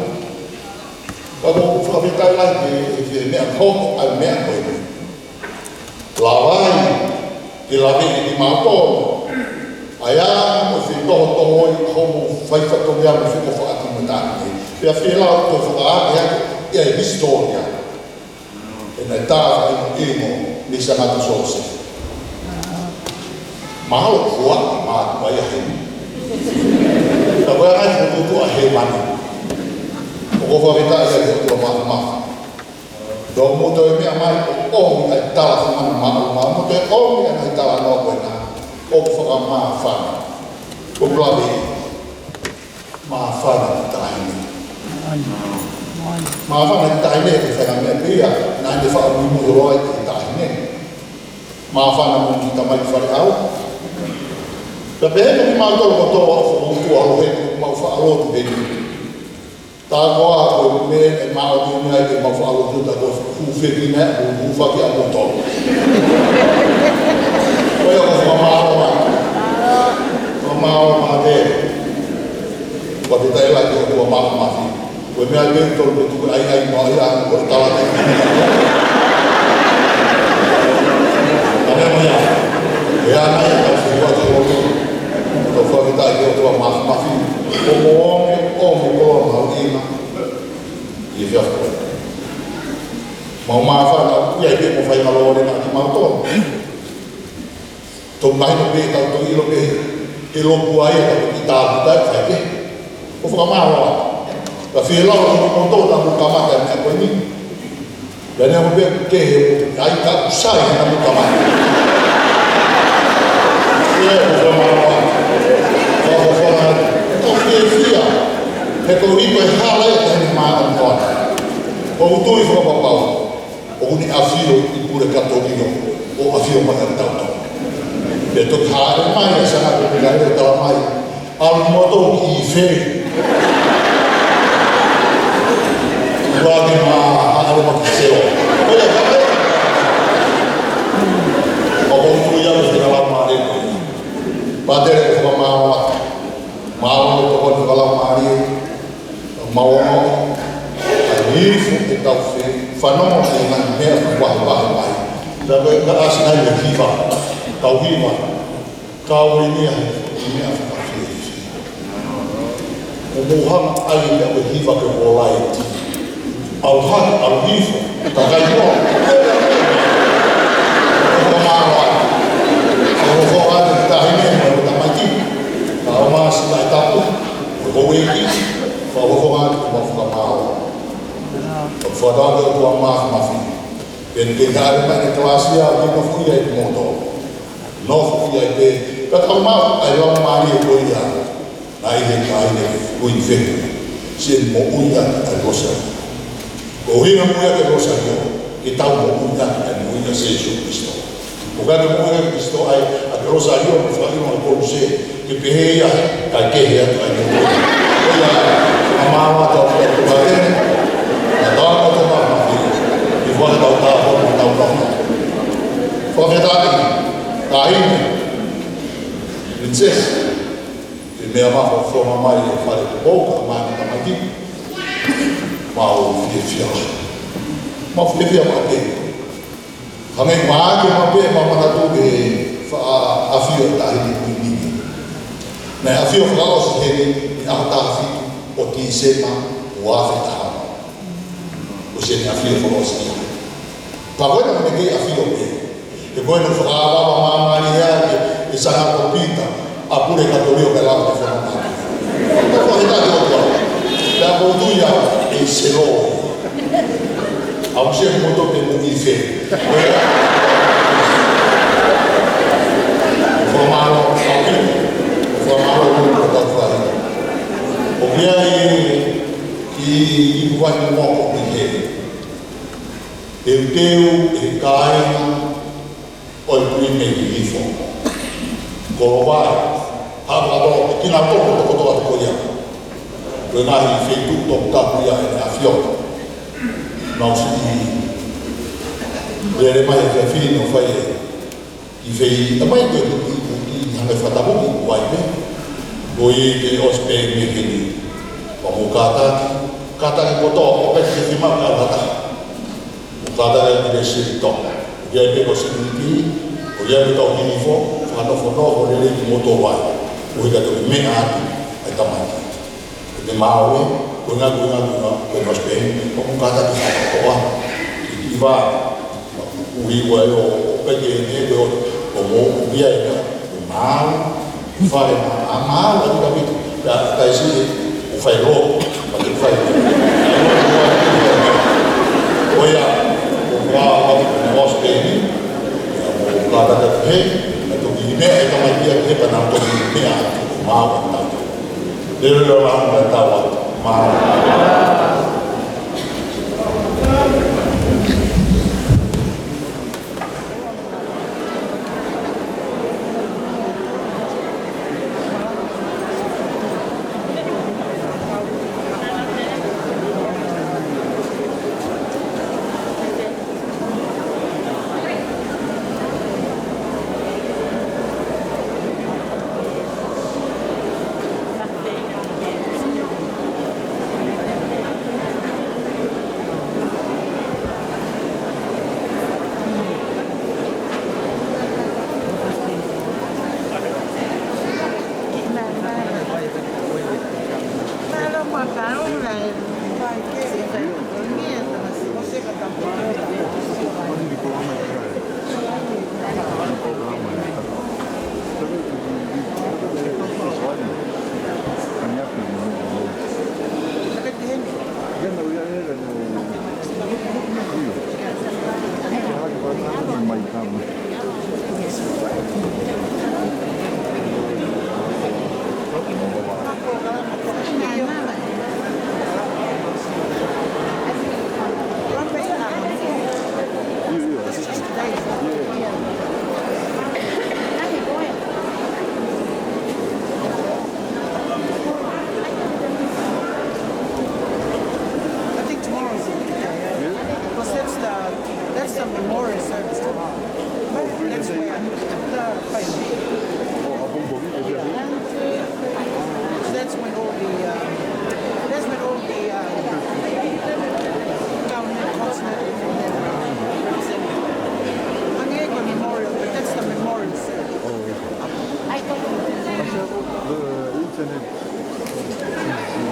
Ka ʻoku ou fakafetaʻi lahi ki he, ki he meʻa ko ē, ʻa e meʻa ko ē. Lava ai ke lave ʻe kimautolu. ʻA ia mo e fetohotohoi hoʻomou fai fatongia mo e fekau faʻahinga taʻahine. Pea fie lau ko e fakaake ake ia ʻi he hisitōlia. ʻE naʻe tā faʻahingohingo ni sa ngata sose. Mahalo kuo ʻi ai mātuʻa ia heni. Ka ko e ʻai ko tuʻa he mani. ʻOku ou fakafetaʻi ai ki he ʻOtua Māfimafi. Tau mo toe meʻa mai ʻo ʻomi ʻa e tala fanga manu maʻu, mo toe ʻomi ʻa e talanoa ko ena. ʻOku fakamāfana. ʻOku lave. Māfana ki he taʻahine. Māfana ki he taʻahine, ke fai ha meʻa pē ia, naʻá ne faʻa muimui ʻo loa ki he taʻahine. Māfana mo e kiʻi tamai faleʻau. Pea pehē mo kimautolu kotoa ʻoku mau tuʻu ʻalu heni, mau faʻa lotu heni. Tā koā ko e meʻa ʻe maʻu mai ke mau faʻa lotu, tā ko e hūfekina, hū, hūfaki ʻa moutolu. Ko ia ko e fakamālō atu. Fakamālō atu. Ko e fetaʻi lahi ki he ʻOtua Māfimafi. Ko e meʻa pē tolu pē tuku ai ai mo ia ko e tala te. Ka meʻa mai ia. ʻE ana ia ka si ua te lotu. Tau fakafetaʻi ki he ʻOtua Māfimafi. Ko mo ʻomi, ʻomi ko ʻomi mahuʻinga. ʻI he efiafi ko ē. Mau māfana, ʻi ai pē mo fai mālō ʻo lena kimautolu. Tau mahino pē, tau tau ʻilo pē, he lotu ai, tau ki tāputa, fai pē. ʻOku fakamālō atu. Ka fie lau, ko moutolu naʻa mou kamata e meʻa ko eni. Pea neongo pē ke he, ʻai ka ʻoku sai naʻa mou kamata. Ia, ʻoku fakamālō atu. Ka ʻoku fakamālō atu. Tau fiefia. He ko e ʻuhi ko e hala ia ʻa e māʻoniʻoni. ʻOku ou tui fakapapau. ʻOku ne ʻafio ʻi pule Katolika, ʻo ʻafio mai ʻa tautolu. Pea toki hāʻele mai ʻa Sanga ko e meʻa ʻe tala mai, ʻalu moutolu ki fē. Ua ke mā hāʻele mai ki seo. Ko ia ka mai. ʻOku ou tui au ʻe fekau mālie. Pātele ko e fakamālō atu. Mālō ʻetau tokoni fakalaumālie. Mau ʻomi, ʻa e ifu ke tau fie, fanongo ki he ngaahi meʻa kuo vahevahe mai. Pea ko e ka ʻasi nai mo e hiva, tau hiva, kau eni ia he meʻa fakafiefia. ʻOku mou hanga ai meʻa ko e hiva ke volaiti. ʻAlu hake, ʻalu hifo, kakai mo. Ko e fakamālō atu. Tau ʻOtua Māfimafi. Pea te ke hāʻele mai ʻene kalāsia ʻo nofo ʻi ai pē moutolu. Nofo ʻi ai pē. Pea tau maʻu ʻa e laumālie ko ia naʻe ʻi he taʻahine Kuini Fehuʻi. Siʻi moʻui ʻaki ʻa e Losalaʻi. Ko e ʻuhinga moʻui ʻaki ʻa e Losalaʻi, ke tau moʻui ʻaki ʻa e moʻui ʻa Sīsū Kalaisi. ʻOku ʻikai ke moʻui ʻaki ʻa Kalaisi ʻa e, ʻa e Losalaʻi mo e fakaʻilonga Kōluse, ke pehē ia, kae kehe atu ai mo. Ko ia, fakamālō atu ʻa e ʻOtua ʻi he, ʻa e tau ʻOtua Māfimafi, ʻi he fakatautau ʻo e tau tau. Fakafetaʻi, taʻahine, Princess, ʻi he meʻa maʻa hoʻo fofonga mai ʻi he fale Tupou, kae ʻumaʻā e tamaiki. Mau fiefia. Mau fiefia maʻa pē. Hangē ko ia ke mau pehē, mau manatu ki he faʻa ʻafio ʻa e Taʻahine Kuini ni. Naʻe ʻafio fakaʻosi heni ʻi he ʻaho taha fitu ʻo Tīsema ua afe taha. Ko siʻene ʻafio fakaʻosi ia. Pea ko ena naʻe kei ʻafio pē. He ko ena fakaava māmani ia ke, ke sanga ko Pita, ʻa Pule Katolio ke lava ke fana maki. Ko e fakahita te o tua. Pea ko tu ia, e selo. ʻA u se mo to pe mo i fe. Fakamālō, fakamālō mo tau fai. ʻOku ʻi ai, ʻi, ʻi kuani mo ko i he. Teuteu ʻe he kāinga ʻo e Kuini ʻi Hihifo. Ko Lovai, Haʻapoto, kinautolu kotoa ko ia. Ko e ngaahi feituʻu toputapu ia ʻene ʻafio. Mau siʻi lele mai he fefine ʻo fai e kiʻi fei, tamai ko e tuki, tuki, hanga fatamu ki kuai me. Ko e te ʻosi pē mei heni. Pea mou kātaki, kātaki kotoa, ʻo pē ke fima ka hata. ʻO kātaki ki he sili toka. ʻO ia pē ko e sili ki, ʻo ia pē tau Hihifo, fakanofonofo lelei kimoutolu ai. ʻO hika toki meʻa atu, ʻa e tamaiki. Ko e maau ē, ko e ngaahi, ko e ngaahi, ko e ngaahi, ko e ngaahi Speni, ko e kātaki fakatoa. ʻI, ʻi vā, ʻuhi ua ē ʻo, ʻo peke ʻene, ko e ʻo, ko e mo, ʻuhi ʻa e, ko e maau, fale ma, ʻa maau, ʻa tika pita, ka, ka isi ē, ʻo fai lo, ma ke fai. Ko ia, ko e vā, ko e ngaahi Speni, ʻo kātaki he, ʻa toki meʻa, ʻe tamaiki ʻa he, pea nau toki meʻa, ko e maau, ʻa tau. Lele la la la la la. I think tomorrow is a good day. Because that's the, that's the memorial service tomorrow. That's where the, the, that's when all the, uh, that's when all the, uh, government, consulate, and then, uh, San Diego Memorial, but that's the memorial service. Oh, okay. I thought the internet is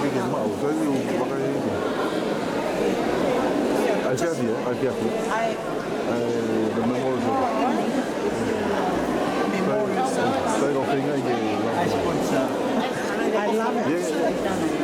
really maʻu, so you, what are you doing? I feel here, I feel here. I, uh, the memorial service. Memorial service. Try, try to think I get it. I love it. Yeah.